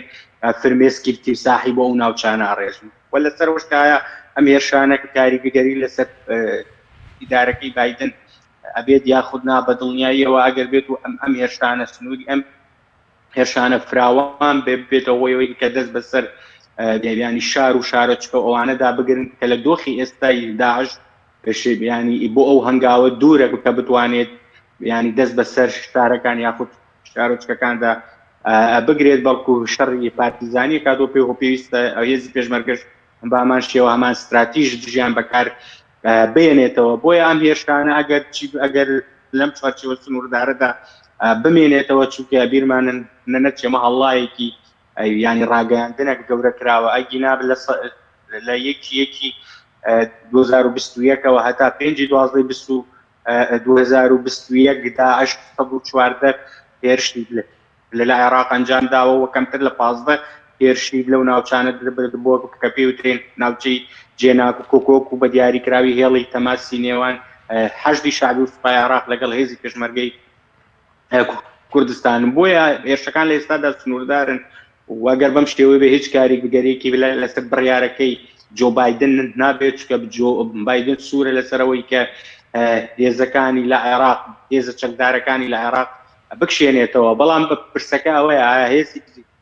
فرمێسکی تیمساحی بۆ ئەو ناوچانە ئەڕێژن و لەسەر وشکایە ئەم هێرشانە کە کاریگەری لەسەر ئیدارەکەی بایدن ئەبێت یاخود نا بە دڵنیاییەوە ئەگەر بێت و ئەم ئەم هێرشانە سنووری ئەم هێرشانە فراوان بێ بێتە هۆیەوەی کە دەست بەسەر ینی شار و شارۆچکە ئەوانەدا بگرن کە لە دۆخی ئێستای داعش ینی بۆ ئەو هەنگاوە دوورە کە بتوانێت ینی دەست بەسەر شارەکان یاخود شارۆچکەکاندا بگرێت بەڵکو شەڕی پارتیزانی کاتۆ پێ و پێویستە هێزی پێشمەرگەش بامان شێوە هەمان ستراتیژ دژیان بەکار بێنێتەوە بۆیە ئەم هێرشانە ئەگەر چی ئەگەر لەم چوارچێوە سنووردارەدا بمێنێتەوە چونکە بیرمانن نە نەچێمە هەڵڵایەکی ینی ڕاگەیاندنێک گەورە کراوە ئەگینا لە لە یەکی یەکی 2021ەوە هەتا پێنجی دوازدەی 2021 داعش 114 هێرشی لە لە عێراق ئەنجام داوە و کەمتر لە 15 هێرشی لەو ناوچانە بۆ کە پێوترێن ناوچەی جێناک و کۆکۆک و بە دیاریکراوی هێڵی تەماسی نێوان حەشدی شەعبی و سوپای عێراق لەگەڵ هێزی پێشمەرگەی کوردستان بۆیە هێرشەکان لە ئێستادا سنووردارن و ئەگەر بەم شێوەی بێ هیچ کاریگەریەکی لەسەر بڕیارەکەی جۆ بایدن نابێت چکە جۆ بایدن سوورە لەسەرەوەی کە هێزەکانی لە عێراق هێزە چەکدارەکانی لە عێراق بکشێنێتەوە بەڵام پرسەکە ئەوەیە ئایا هێزی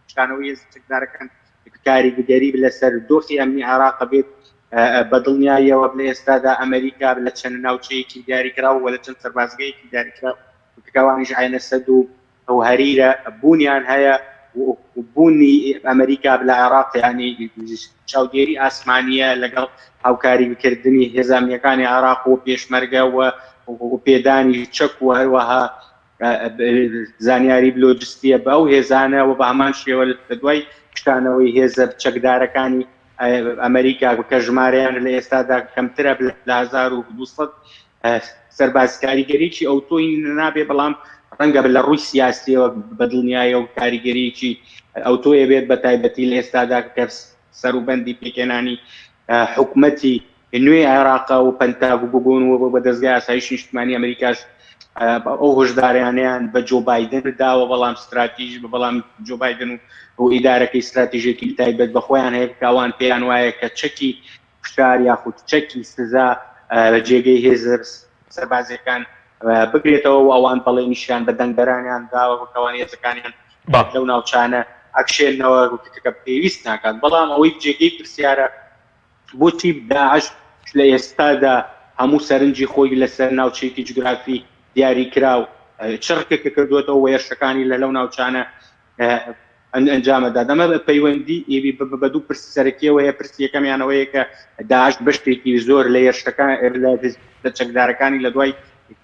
کشانەوەی هێزە چەکدارەکان کاریگەری لەسەر دۆخی ئەمنی عێراق بێت بە دڵنیاییەوە لە ئێستادا ئەمریکا لە چەند ناوچەیەکی دیاریکراو و لە چەند سەربازگەیەکی دیاریکراو کەوانیش عێنە سەد و و هەریرە بوونیان هەیە و بوونی ئەمریکا لە عێراق ینی چاودێری ئاسمانیە لەگەڵ هاوکاریکردنی هێزە ئەمنیەکانی عێراق و پێشمەرگە و پێدانی چەک و هەروەها زانیاری لۆجستیە بە ئەو هێزانە و بە هەمان شێوە لە دوای کشانەوەی هێزە چەکدارەکانی ئەمریکا کە ژمارەیان لە ئێستادا کەمترە لە 1200 سەرباز کاریگەریی ئەوتۆی نابێ بەڵام ڕەنگە لە ڕووی سیاسیەوە بە دڵنیایەوە کاریگەریی ئەوتۆیە بێت بە تایبەتی لە ئێستادا کە سەروبەندی پێکهێنانی حکومەتی نوێی عێراقە و پەنتاگۆن و بە دەزگای ئاسایشی نیشتمانی ئەمریکاش ئەو هۆشداریانەیان بە جۆ بایدن داوە بەڵام ستراتیژ بەڵام جۆ بایدن و ئیدارەکەی ستراتیژێکی تایبەت بە خۆیان هەیە کە ئەوان پێیان وایە کە چەکی فشار یاخود چەکی سزا جێگەی هێزە سەربازیەکان بگرێتەوە و ئەوان بەڵێنیشیان بە دەنگدەرانیان داوە کەوان هێزەکانیان لەو ناوچانە ئەکشێنەوە کە پێویست ناکات بەڵام ئەوەی جێگەی پرسیارە بۆچی داعش لە ئێستادا هەموو سەرنجی خۆی لەسەر ناوچەیەکی جوگرافی دیاریکراو چڕکە کردوێتەوە و هێرشەکانی لە لەو ناوچانە ئەنجامەدات. ئەمە پەیوەندی بە دوو پرسی سەرەکیەوە هەیە، پرسی یەکەمیان ئەوەیە کە داعش بەشێکی زۆر لە هێرشەکان لە چەکدارەکانی لە دوای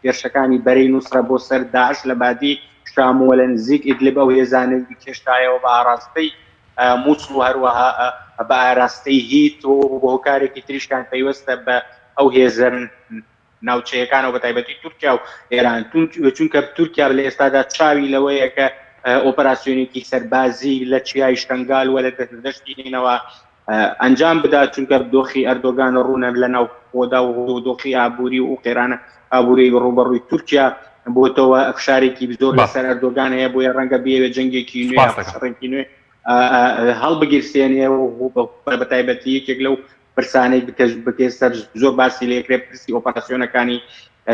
هێرشەکانی بەرەی نوسرە بۆ سەر داعش لە بادی شام و لە نزیک ئیدلب ئەو هێزانەی کێشایەوە بە ئاراستەی موسڵ و هەروەها بە ئاراستەی هیت و بە هۆکارێکی تریشکان پەیوەستە بە ئەو هێزە ناوچەیەکانەوە بە تایبەتی تورکیا و ئێران چونکە تورکیا لە ئێستادا چاوی لەوەیە کە ئۆپەراسیۆنێکی سەربازی لە چیای شنگال و لە دەشتی نەینەوا ئەنجام بدات چونکە دۆخی ئەردۆگان ڕوونە لە ناو خۆدا و دۆخی ئابووری و قەیرانە ئابووری ڕووبەڕووی تورکیا بۆتەوە فشارێکی زۆر لەسەر ئەردۆگان هەیە بۆیە ڕەنگە بێوێت جەنگێکی نوێ شەڕێکی نوێ هەڵبگیرسێنێ و بە تایبەتی یەکێک لەو پرسانەی بکە سەر زۆر باسی لێکرێ پرسی ئۆپەراسیۆنەکانی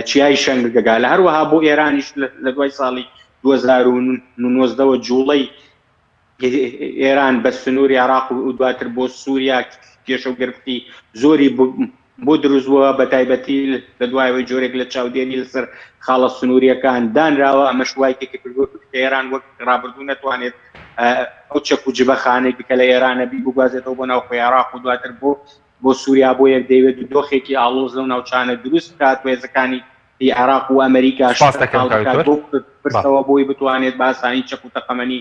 چیای شەنگگا لە هەروەها بۆ ئێرانیش لە دوای ساڵی 2019ەوە جوڵەی ئێران بە سنووری عراق و دواتر بۆ سووریا کێشە و گرفتی زۆری بۆ دروست بووە بە تایبەتی لە دوایەوەی جۆرێک لە چاودێری لەسەر خاڵە سنووریەکان دانراوە ئەمەش وای کردووە کە ئێران وەک ڕابردوو نەتوانێت ئەو چەک و جبەخانەی کە لە ئێرانە بی بگوازێتەوە بۆ ناوخۆی عێراق و دواتر بۆ بۆ سووریا بۆ یەک دەیەوێت دۆخێکی ئاڵۆز لەو ناوچانە دروست بکات و هێزەکانی عێراق و ئەمریکا سپاس دەکەم کاک دکتۆر. بۆ پرسەوە بۆی بتوانێت بە ئاسانی چەک و تەقەمەنی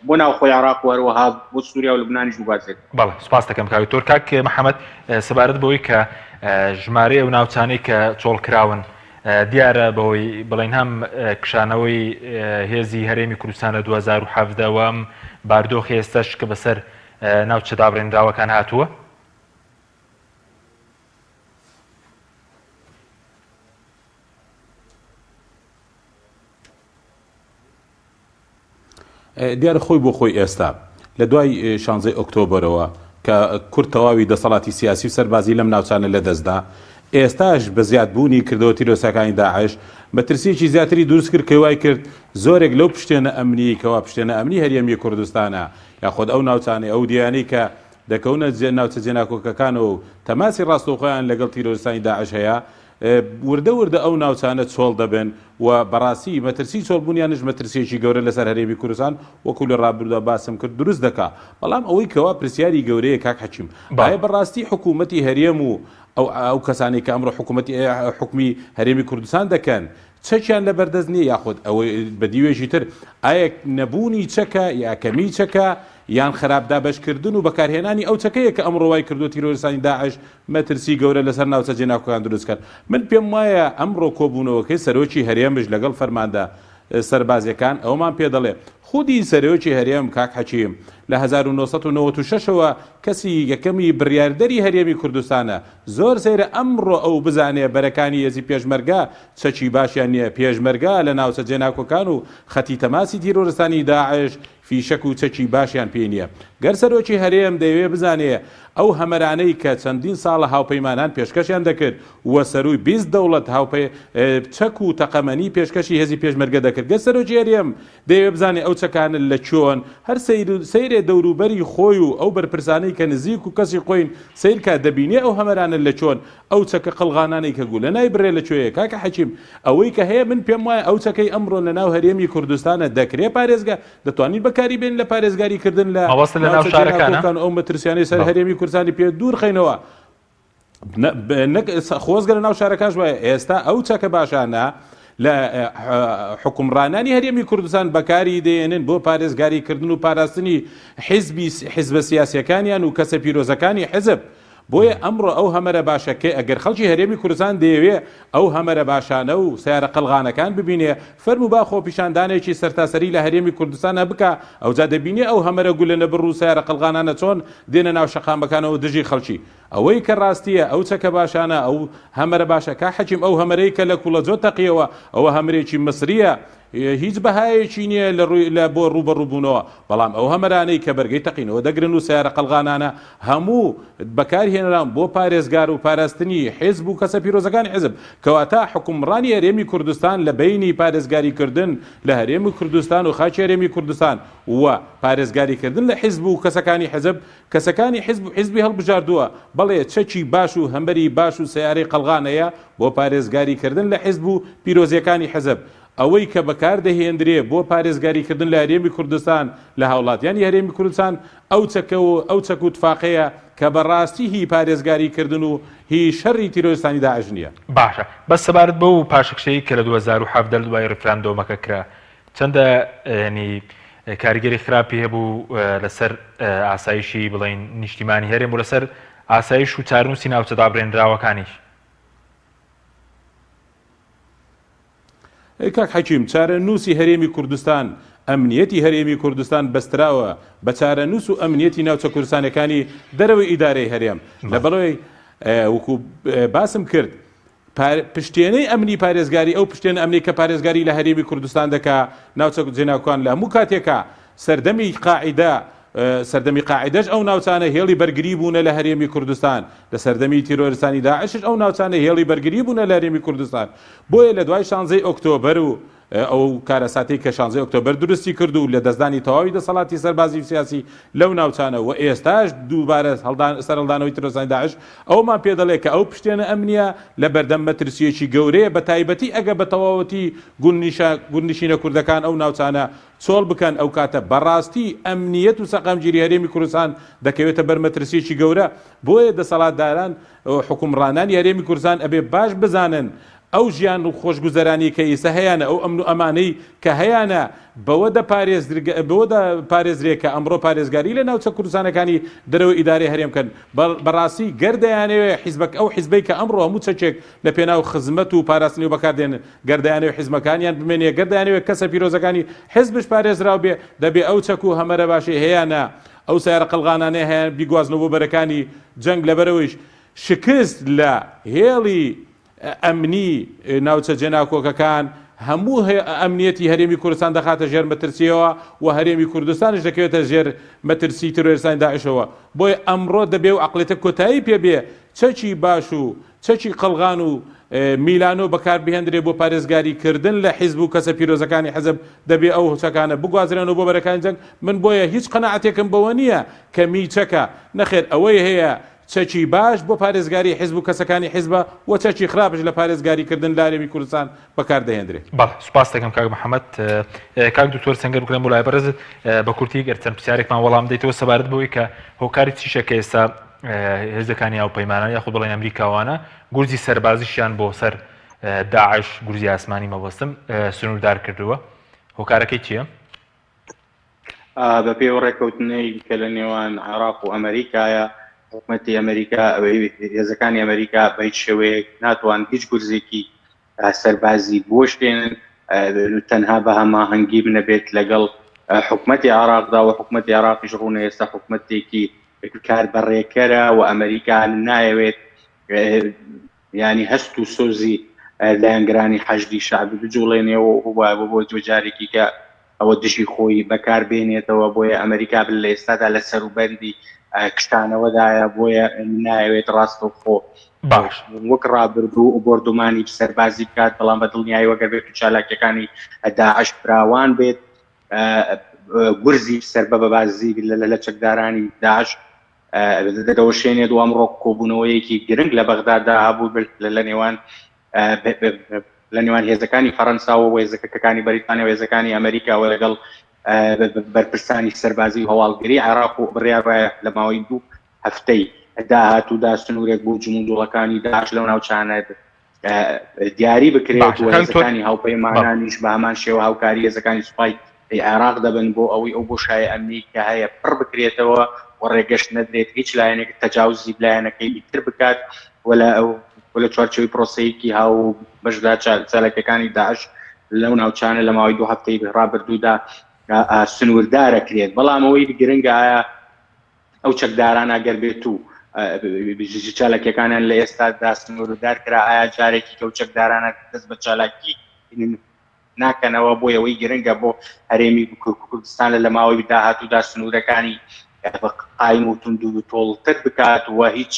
بۆ ناوخۆی عێراق و هەروەها بۆ سووریا و لوبنانیش بگوازێتەوە. بەڵێ سپاس دەکەم کاک دکتۆر. کاک محەمەد سەبارەت بەوەی کە ژمارەی ئەو ناوچانەی کە چۆڵ کراون دیارە بەهۆی بڵێن هەم کشانەوەی هێزی هەرێمی کوردستان لە 2017 و ئەم باردۆخی ئێستاش کە بەسەر ناوچە دابڕێنراوەکان هاتووە. دیارە خۆی بۆ خۆی ئێستا لە دوای شانزەی ئۆکتۆبەرەوە کە کورد تەواوی دەسەڵاتی سیاسی و سەربازی لەم ناوچانە لەدەستدا، ئێستاش بە زیادبوونی کردەوە تیرۆرستەکانی داعش مەترسییەکی زیاتری دروست کرد کە وای کرد زۆرێک لەو پشتێنە ئەمنیی کەوا پشتێنە ئەمنی هەرێمی کوردستانە یاخود ئەو ناوچانەی ئەو دێیانەی کە دەکەونە ناوچە جێناکۆکەکانەوە و تەماسی ڕاستەوخۆیان لەگەڵ تیرۆرستانی داعش هەیە وردە وردە ئەو ناوچانە چۆڵ دەبن و بەڕاستی مەترسی چۆڵبوونیانش مەترسییەکی گەورە لەسەر هەرێمی کوردستان وەکو لە ڕابردوودا باسم کرد دروست دەکا. بەڵام ئەوەی کەوا پرسیاری گەورەیە کاک حەکیم ئایا بەڕاستی حکوومەتی هەرێم و ئەو ئەو کەسانەی کە ئەمڕۆ حکوومەتی حوکمی هەرێمی کوردستان دەکەن چەکیان لەبەردەست نییە یاخود ئەوەی بە دیوێکی تر ئایا نەبوونی چەکە یا کەمی چەکە یان خراپ دابەشکردن و بەکارهێنانی ئەو چەکەیە کە ئەمڕۆ وای کردووە تیرۆریستانی داعش مەترسی گەورە لەسەر ناوچە جێناکۆکان دروست کەن. من پێم وایە ئەمڕۆ کۆبوونەوەکەی سەرۆکی هەرێمش لەگەڵ فەرماندە سەربازیەکان ئەوەمان پێ دەڵێ. خودی سەرۆکی هەرێم کاک حەکیم لە 1996 ەوە کەسی یەکەمی بڕیاردەری هەرێمی کوردستانە. زۆر سەیرە ئەمڕۆ ئەو بزانێ بەرەکانی هێزی پێشمەرگە چەکی باشیان نیە. پێشمەرگە لە ناوچە جێناکۆکان و خەتی تەماسی تیرۆرستانی داعش فیشەک و چەکی باشیان پێ نیە. گەر سەرۆکی هەرێم دەیەوێ بزانێ ئەو هەمەرانەی کە چەندین ساڵە هاوپەیمانان پێشکەشیان دەکرد و سەرووی 20 دەوڵەت هاوپەی چەک و تەقەمەنی پێشکەشی هێزی پێشمەرگە دەکرد گەر سەرۆکی هەرێم دەیەوێ بزانێ ئەو چەکانە لە کوێن هەر سەیر سەیرێ. بێ دەوروبەری خۆی و ئەو بەرپرسانەی کە نزیک و کەسی خۆین سەیر کا دەبینێ ئەو هەمەرانە لە چۆن ئەو چەکە قەڵغانانەی کە گولە نایبرێ لە کوێیە کاکە حەکیم ئەوەی کە هەیە من پێم وایە ئەو چەکەی ئەمڕۆ لە ناو هەرێمی کوردستانە دەکرێ پارێزگا دەتوانین بەکاری بێن لە پارێزگاری کردن لە مەبەستت لە ناو ناوچە شارەکانە؟ جێناکۆکان و ئەو مەترسیانەی سەر بەڵێ. هەرێمی کوردستانی پێ دوور خەینەوە نەک خۆزگە لە ناو شارەکانش وایە ئێستا ئەو چەکە باشانە لە حکومڕانانی هەرێمی کوردستان بەکاری دێنن بۆ پارێزگاری کردن و پاراستنی حزبی حزبە سیاسەکانیان و کەسە پیرۆزەکانی حزب بۆیە ئەمڕۆ ئەو هەمەرە باشە کە ئەگەر خەڵکی هەرێمی کوردستان دەیەوێ ئەو هەمەرە باشانە و سیارە قەلغانەکان ببینێ فەرموو با خۆپیشاندانێکی سەرتاسەری لە هەرێمی کوردستانا بکا ئەوجا دەبینێ ئەو هەمەرە گولە نەبڕ و سیارە قەلغانانە چۆن دێنە ناو شەقامەکانەوە دژی خەڵکی ئەوەی کە ڕاستییە ئەو چەکە باشانە ئەو هەمەرە باشە کا حەکیم ئەو هەمەرەی کە لە کوڵەجۆ تەقیەوە ئەوە هەمرێکی مسریە هیچ بەهایەکی نییە لە ڕووی لە بۆ ڕووبەڕووبوونەوە بەڵام ئەو هەمەرانەی کە بەرگەی تەقینەوە دەگرن و سەیارە قەڵغانانە هەموو بەکار هێنران بۆ پارێزگار و پاراستنی حیزب و کەسە پیرۆزەکانی حیزب کەواتە حوکمڕانی هەرێمی کوردستان لە بەینی پارێزگاری کردن لە هەرێمی کوردستان و خاکی هەرێمی کوردستان و پارێزگاری کردن لە حیزب و کەسەکانی حیزب کەسەکانی حیزب و حیزبی هەڵبژاردووە، بەڵێ چەکی باش و هەمەری باش و سەیارەی قەڵغان هەیە بۆ پارێزگاری کردن لە حیزب و پیرۆزیەکانی حیزب، ئەوەی کە بەکار دەهێندرێ بۆ پارێزگاری کردن لە هەرێمی کوردستان لە هاوڵاتیانی هەرێمی کوردستان ئەو چەکە و ئەو چەک و تفاقەیە کە بە ڕاستی هی پارێزگاری کردن و هی شەڕی تیرۆریستانی داعش نیە. باشە بەس سەبارەت بەو پاشەکشەی کە لە 2017 لە دوای ڕیفراندۆمەکە کرا چەندە ینی کاریگەری خراپی هەبوو لەسەر ئاسایشی بڵین نیشتیمانی هەرێم و لەسەر ئاسایش و چارنووسی ناوچە دابرێنراوەکانیش؟ ئەی کاک حەکیم چارەنووسی هەرێمی کوردستان، ئەمنیەتی هەرێمی کوردستان بەستراوە بە چارەنووس و ئەمنیەتی ناوچە کوردستانیەکانی دەرەوەی ئیدارەی هەرێم. لە بەڵێ وەکو باسم کرد پشتێنەی ئەمنی پارێزگاری ئەو پشتێنە ئەمنی کە پارێزگاری لە هەرێمی کوردستان دەکا ناوچە جێناوکان لە هەموو کاتێکا سەردەمی قاعیدە سەردەمی قاعیدەش ئەو ناوچانە هێڵی بەرگری بوونە لە هەرێمی کوردستان لە سەردەمی تیرۆرستانی داعشش ئەو ناوچانە هێڵی بەرگری بوونە لە هەرێمی کوردستان بۆیە لە دوای شانزەی ئۆکتۆبەر و ئەو کارەساتەی کە شانزەی ئۆکتۆبەر دروستی کرد و لەدەستدانی تەواوی دەسەڵاتی سەربازی و سیاسی لەو ناوچانە و ئێستاش دووبارە سەرهەڵدانەوەی تیرۆرستانی داعش ئەوەمان پێ دەڵێ کە ئەو پشتێنە ئەمنییە لە بەردەم مەترسییەکی گەورەیە بە تایبەتی ئەگە بە تەواوەتی گوندنشینە کوردەکان ئەو ناوچانە چۆڵ بکەن ئەوکاتە بەڕاستی ئەمنیەت و سەقامگیری هەرێمی کوردستان دەکەوێتە بەر مەترسییەکی گەورە بۆیە دەسەڵاتداران و حوکمڕانانی هەرێمی کوردستان ئەبێ باش بزانن ئەو ژیان و خۆشگوزەرانی کە ئیسە هەیانە ئەو ئەمن و ئەمانەی کە هەیانە بەوە بەوە دەپارێزرێ کە ئەمڕۆ پارێزگاری لە ناوچە کوردستانەکانی دەرەوەی ئیدارەی هەرێم بکەن بەڕاستی گەر دەیانەوێ حیزبەک ئەو حیزبەی کە ئەمڕۆ هەموو چەکێک لە پێناو خزمەت و پاراستنی و بەکار دێنن گەر دەیانەوێ حیزبەکانیان بمێنێ گەر دەیانەوێ کەسە پیرۆزەکانی حیزبش پارێزراو بێ دەبێ ئەو چەک و هەمەرە باشەی هەیانە ئەو سەیارە قەڵغانانەی هەیان بیگوازنەوە بۆ بەرەکانی جەنگ لەبەرئەوەیش شکست لە هێڵی ئەمنی ناوچە جێناکۆکەکان هەموو ئەمنیەتی هەرێمی کوردستان دەخاتە ژێر مەترسیەوە و هەرێمی کوردستانیش دەکەوێتە ژێر مەترسی تیرۆریستانی داعشەوە بۆیە ئەمڕۆ دەبێ و عەقڵێتە کۆتایی پێ بێ چەکی باش و چەکی قەڵغان و میلانۆ بەکار بهێندرێ بۆ پارێزگاری کردن لە حیزب و کەسە پیرۆزەکانی حزب دەبێ ئەو چەکانە بگوازرێنەوە بۆ بەرەکانی جەنگ من بۆیە هیچ قەناعەتێکم بەوە نییە کە می چەکە نەخێر ئەوەی هەیە چەکی باش بۆ پارێزگاری حیزب و کەسەکانی حیزبە و چەکی خراپش لە پارێزگاری کردن لە هەرێمی کوردستان بەکار دەهێندرێ. بەڵێ سوپاست دەکەم کاک محەمەد. کاک دکتۆر سەنگەر بکرێن بۆ لای بەڕێزت بە کورتی گەر چەند پرسیارێکمان وەڵام بدەیتەوە سەبارەت بەوەی کە هۆکاری چیشە کە ئێستا هێزەکانی هاوپەیمانان یاخود بڵێن ئەمریکاوانە گورزی سەربازیشیان بۆ سەر داعش گورزی ئاسمانی مەبەستم سنووردار کردووە هۆکارەکەی چییە؟ بە پێی ئەو ڕێککەوتنەی کە لە نێوان عێراق و ئەمریکایە حکومەتی ئەمریکا هێزەکانی ئەمریکا بە هیچ شێوەیەک ناتوان هیچ گورزێکی سەربازی بوەشێنن تەنها بە هەماهەنگی بنەبێت لەگەڵ حکومەتی عێراقدا و حکومەتی عێراقیش ڕوونە ئێستا حکومەتێکی کار بەڕێکەرە و ئەمریکا نایەوێت ینی هەست و سۆزی لایەنگرانی حەشدی شەعبی بجوڵێنێ و بۆ جارێکی کە ئەوە دژی خۆی بەکار بێنێتەوە بۆیە ئەمریکا بن لە ئێستادا لە سەروبەندی کشانەوەدایە بۆیە نایەوێت ڕاستەوخۆ باش وەک ڕابردوو و بۆردومانی سەربازی بکات بەڵام بە دڵنیایی وەگەر بێت و چالاکیەکانی داعش فراوان بێت. گورزی سەر بە بەبازی لە چەکدارانی داعش دەوەشێنێت و ئەمڕۆ کۆبوونەوەیەکی گرنگ لە بەغدادا هەبوو لە نێوان لە نێوان هێزەکانی فەرەنسا و هێزەکەکانی بەریتانیا و هێزەکانی ئەمریکا و لەگەڵ بەرپرسانی سەربازی و هەواڵگری عێراق و بڕیار وایە لە ماوەی دوو هەفتەی داهاتوودا سنوورێک بۆ جموجوڵەکانی داعش لەو ناوچانە دیاری بکرێت و هێزەکانی هاوپەیمانانیش بە هەمان شێوە هاوکاری هێزەکانی سوپای عێراق دەبن بۆ ئەوەی ئەو بۆشایە ئەمنی کە هەیە پڕ بکرێتەوە و ڕێگەش نەدرێت هیچ لایەنێک تەجاوزی لایەنەکەی تر بکات و لە ئەو لە چوارچێوەی پرۆسەیەکی هاو بەشدا چالاکیەکانی داعش لەو ناوچانە لە ماوەی دوو هەفتەی ڕابردوودا سنووردارە کرێت بەڵام ئەوەی گرنگە ئایا ئەو چەکدارانە گەر بێت و چالاکیەکانیان لە ئێستادا سنووردار کرا ئایا جارێکی کە و چەکدارانە دەست بە چالاکی ناکەنەوە بۆ ئەوەی گرنگە بۆ هەرێمی کوردستان لە ماوەی داهاتوودا سنوورەکانی قایم و توند و تۆڵتر بکات و هیچ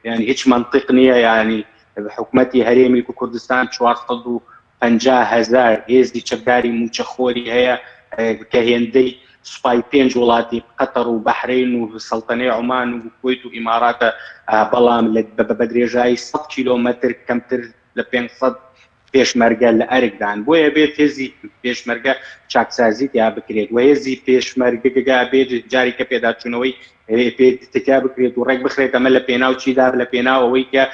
یعنی هیچ منطق نییە ینی حکوومەتی هەرێمی کوردستان 450 هزار هێزی چەکداری موچەخۆری هەیە کە هێندەی سوپای پێنج وڵاتی قەتەر و بەحرین و سەڵتەنەی عومان و کوەیت و ئیماراتە بەڵام بە درێژایی 100 کیلۆمەتر کەمتر لە 500 پێشمەرگە لە ئەرکدان، بۆیە بێت هێزی پێشمەرگە چاکسازی تیا بکرێت و هێزی پێشمەرگە بێت جارێکە پێداچوونەوەی پێ تیا بکرێت و ڕێک بخرێت ئەمە لە پێناو چیدا لە پێناو ئەوەی کە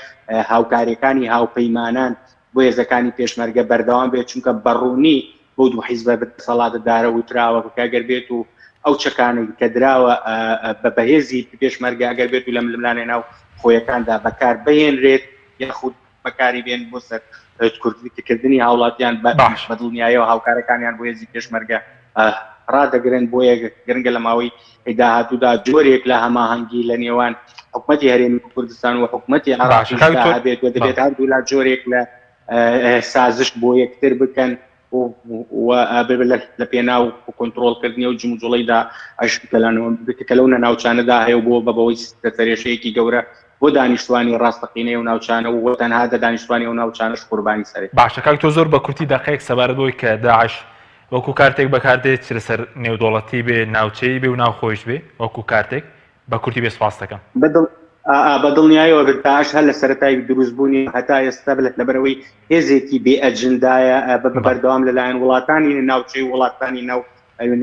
هاوکاریەکانی هاوپەیمانان بۆ هێزەکانی پێشمەرگە بەردەوام بێت چونکە بەڕوونی بۆ دوو حیزبە دەسەڵاتدارە وتراوە کە ئەگەر بێت و ئەو چەکانەی کە دراوە بە بەهێزی پێشمەرگە ئەگەر بێت و لە ململانێ ناو خۆیەکاندا بەکار بهێنرێت یاخود بەکاری بێن بۆ سەر کوردکردنی هاوڵاتیان باش. بە دڵنیایەوە هاوکارەکانیان بۆ هێزی پێشمەرگە ڕادەگرن بۆیە گرنگە لە ماوەی داهاتوودا جۆرێک لە هەماهەنگی لە نێوان حکومەتی هەرێمی کوردستان و حکومەتی باشە عێراقیشدا کاک دکتۆر هەبێت و دەبێت بەڵێ. هەردوولا جۆرێک لە سازش بۆ یەکتر بکەن و لە پێناو کۆنترۆڵکردنی و جموجوڵی داعش کە لەو ناوچانەدا هەیە و بۆ بە بەوەی سەرێشەیەکی گەورە بۆ دانیشتوانی ڕاستەقینەی ئەو ناوچانە و تەنها دە دانیشتوانی ئەو ناوچانەش قوربانی سەرەکی. باشە کاک تۆ زۆر بە کورتی دەقەیەک سەبارەت بەوەی کە داعش وەکو کارتێک بەکاردێت چ لەسەر نێودەوڵەتی بێ ناوچەیی بێ و ناوخۆیش بێ وەکو کارتێک بە کورتی بێ سپاست دەکەم. بە دڵ ئا بە دڵنیایەوە داعش هەر لە سەرەتای دروستبوونی هەتا ئێستا لەبەرئەوەی هێزێکی بێ ئەجندایە بە بەردەوام لەلایەن وڵاتانی ناوچەی و وڵاتانی ناو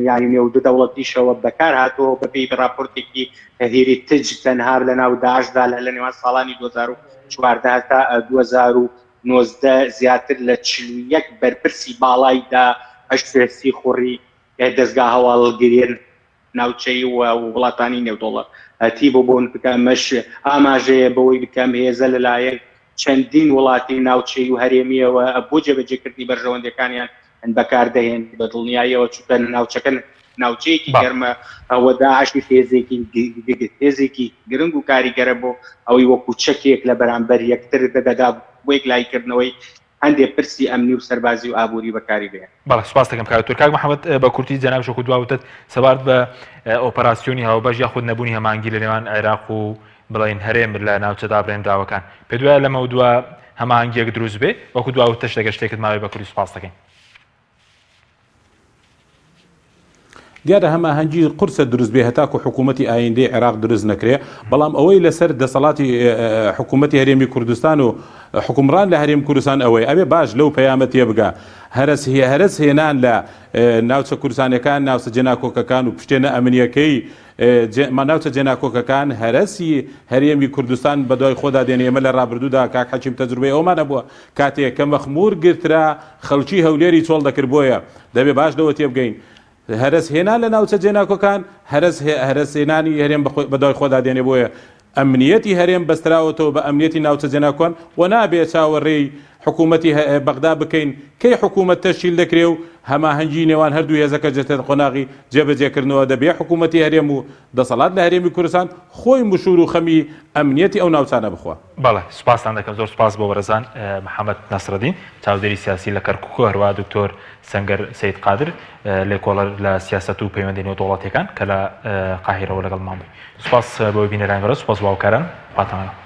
یانی نێو دەوڵەتیشەوە بەکار هاتووە بە پێی راپۆرتێکی هیریتج تەنها لە ناو داعشدا لە نێوان ساڵانی 2014 تا 2019 زیاتر لە 41 بەرپرسی باڵای داعش سیخوڕی دەزگا هەواڵگرییە ناوچەیی و وڵاتانی نێودەوڵەتی بۆ بۆن بکە ئەمەش ئاماژەیە بەوەی کە ئەم هێزە لەلایەن چەندین وڵاتی ناوچەیی و هەرێمییەوە بۆ جێبەجێکردنی بەرژەوەندییەکانیان بەکاردەهێن بە دڵنیاییەوە چونکە ناوچەکە ناوچەیەکی گەرمە و داعشیش هێزێکی هێزێکی گرنگ و کاریگەرە بۆ ئەوەی وەکو چەکێک لە بەرامبەر یەکتر دەدا بۆ یەکلاییکردنەوەی هەندێ پرسی ئەمنی و سەربازی و ئابووری بەکاری بهێنن. بەڵێ سوپاست دەکەم کاک دکتۆر. کاک محەمەد بە کورتی جەنابیش وەکو دوا وتت سەبارەت بە ئۆپەراسیۆنی هاوبەش یاخود نەبوونی هەماهەنگی لە نێوان عێراق و بڵێین هەرێم لە ناوچە دابرێنراوەکان پێت وایە لەمەودوا هەماهەنگیەک دروست بێ؟ وەکو دوا وتەش دەگەر شتێکت ماوێ بە کوردی سوپاست دەکەین. دیارە هەماهەنگی قورسە دروست بێ هەتاکو حکوومەتی ئایندەی عێراق دروست نەکرێ، بەڵام ئەوەی لەسەر دەسەڵاتی حکوومەتی هەرێمی کوردستان و حوکمڕان لە هەرێم کوردستان ئەوەیە ئەبێ باش لەو پەیامە تێبگا هەرەس هەرەس هێنان لە ناوچە کوردستانەکان ناوچە جێناکۆکەکان و پشتێنە ئەمنیەکەی ناوچە جێناکۆکەکان هەرەسی هەرێمی کوردستان بەدوای خۆدا دێنێ ئێمە لە ڕابردوودا کاک حەکیم تەجروبەی ئەومان هەبووە کاتێک کە مەخمور گرترا خەڵکی هەولێری چۆڵ دەکرد بۆیە دەبێ باش لەوە تێبگەین هەرەس هێنان لە ناوچە جێناکۆکان هەرەس هەرەس هێنانی هەرێم بەدوای خۆدا دێنێ بۆیە ئەمنیەتی هەرێم بەستراوەتەوە بە ئەمنیەتی ناوچە جێناکۆن و نابێ چاوەڕێی حکوومەتی بەغدا بکەین کەی حکوومەت تەشکیل دەکرێ و هەماهەنگی نێوان هەردوو هێزەکە دێتە قۆناغی جێبەجێکردنەوە دەبێ حکوومەتی هەرێم و دەسەڵات لە هەرێمی کوردستان خۆی مشوور و خەمی ئەمنیەتی ئەو ناوچانە بخوا. بەڵێ سوپاستان دەکەم زۆر سوپاس بۆ بەڕێزان محەمەد نەسرەدین چاودێری سیاسی لە کەرکوک و هەروەها دکتۆر سەنگەر سەید قادر لێکۆڵەر لە سیاسەت و پەیوەندی نێودەوڵەتیەکان کە لە قاهیرەوە لەگەڵمان بووی سوپاس بۆ بینەرانی بەڕێز سوپاس بۆ هاوکاران خواتان لەگەڵ.